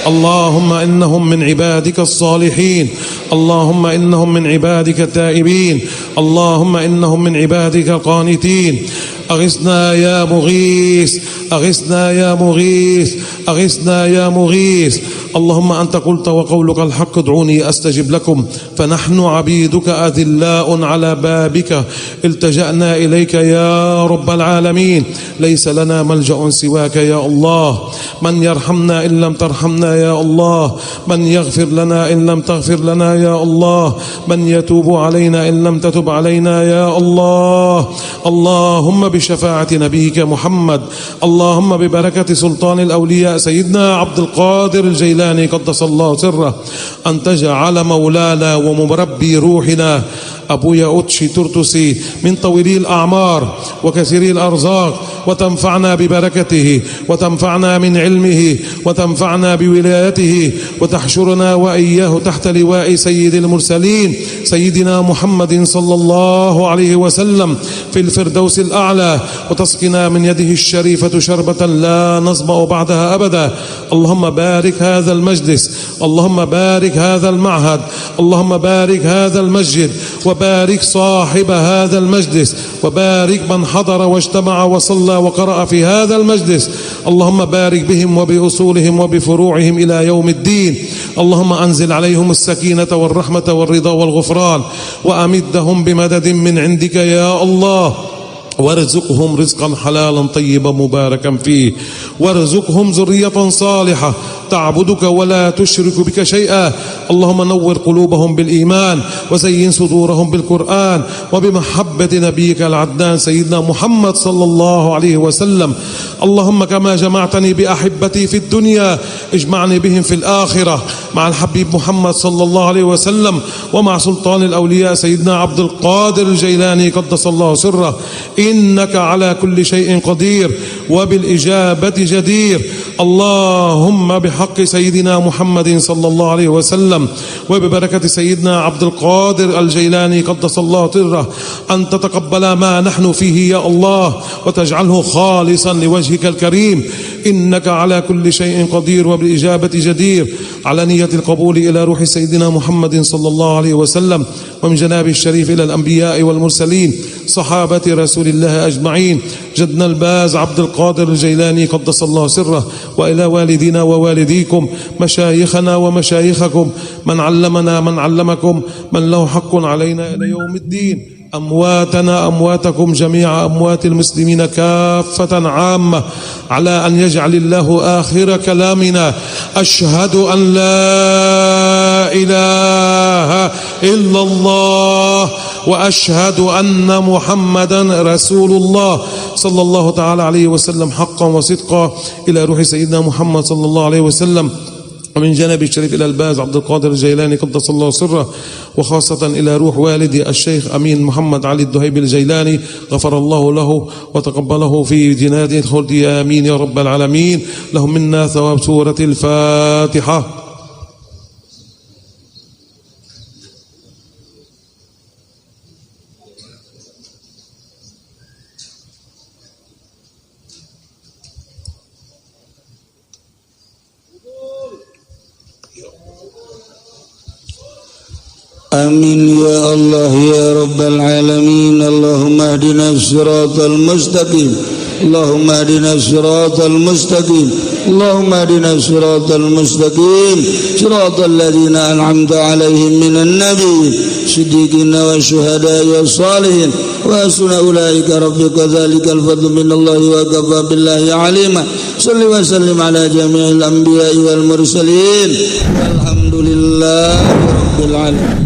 اللهم إنهم من عبادك الصالحين، اللهم إنهم من عبادك التائبين، اللهم إنهم من عبادك القانتين. أغثنا يا مغيث، أغثنا يا مغيث، أغثنا يا مغيث. اللهم أنت قلت وقولك الحق، ادعوني أستجب لكم، فنحن عبيدك أذلاء على بابك، التجأنا إليك يا رب العالمين، ليس لنا ملجأ سواك يا الله. من يرحمنا إن لم ترحمنا يا الله، من يغفر لنا إن لم تغفر لنا يا الله، من يتوب علينا إن لم تتب علينا يا الله. اللهم بشفاعة نبيك محمد، اللهم ببركة سلطان الأولياء سيدنا عبد القادر الجيلاني قدس الله سره، أن تجعل مولانا ومربي روحنا أبويا أوتشي ترتسي من طويلي الأعمار وكثيري الأرزاق، وتنفعنا ببركته، وتنفعنا من علمه، وتنفعنا بولايته، وتحشرنا وإياه تحت لواء سيد المرسلين سيدنا محمد صلى الله عليه وسلم في الفردوس الأعلى، وتسقنا من يده الشريفة شربة لا نظمأ بعدها أبدا. اللهم بارك هذا المجلس، اللهم بارك هذا المعهد، اللهم بارك هذا المسجد، وبارك صاحب هذا المجلس، وبارك من حضر واجتمع وصلى وقرأ في هذا المجلس. اللهم بارك بهم وبأصولهم وبفروعهم إلى يوم الدين. اللهم أنزل عليهم السكينة والرحمة والرضا والغفران، وأمدهم بمدد من عندك يا الله، وارزقهم رزقا حلالا طيبا مباركا فيه، وارزقهم ذرية صالحة تعبدك ولا تشرك بك شيئا. اللهم نور قلوبهم بالإيمان، وزين صدورهم بالقرآن، وبمحبة نبيك العدنان سيدنا محمد صلى الله عليه وسلم. اللهم كما جمعتني بأحبتي في الدنيا اجمعني بهم في الآخرة مع الحبيب محمد صلى الله عليه وسلم، ومع سلطان الأولياء سيدنا عبد القادر الجيلاني قدس الله سره، إنك على كل شيء قدير وبالإجابة جدير. اللهم بحق سيدنا محمد صلى الله عليه وسلم وببركة سيدنا عبد القادر الجيلاني قدس الله سره أن تتقبل ما نحن فيه يا الله، وتجعله خالصا لوجهك الكريم، إنك على كل شيء قدير وبالإجابة جدير. على نية القبول إلى روح سيدنا محمد صلى الله عليه وسلم، ومن جنابه الشريف إلى الأنبياء والمرسلين صحابة رسول الله أجمعين، جدنا الباز عبد القادر الجيلاني قدس الله سره، وإلى والدينا ووالديكم، مشايخنا ومشايخكم، من علمنا من علمكم، من له حق علينا إلى يوم الدين، أمواتنا أمواتكم، جميع أموات المسلمين كافة عامة، على أن يجعل الله آخر كلامنا أشهد أن لا إله إلا الله وأشهد أن محمدا رسول الله صلى الله تعالى عليه وسلم حقا وصدقا، إلى روح سيدنا محمد صلى الله عليه وسلم، ومن جانب الشريف إلى الباز عبد القادر الجيلاني قدس الله سره، وخاصة إلى روح والدي الشيخ أمين محمد علي الدهيبي الجيلاني غفر الله له وتقبله في جنات الخلد، آمين يا رب العالمين. لهم منا ثواب سورة الفاتحة. Amin ya Allah ya Rabbal Alamin. Allahumma ihdina siratal mustaqim, Allahumma ihdina siratal mustaqim, Allahumma ihdina siratal mustaqim, siratal ladzina an'amta alaihim minan nabiyyin siddiqin wa syuhada'i was salihin wa hasuna ulaika rafiqa. Dzalikal fadlu minallahi wa kafa billahi alima. Salli wa sallim ala jami'il anbiya'i wal mursalin. Walhamdulillahi rabbil alamin.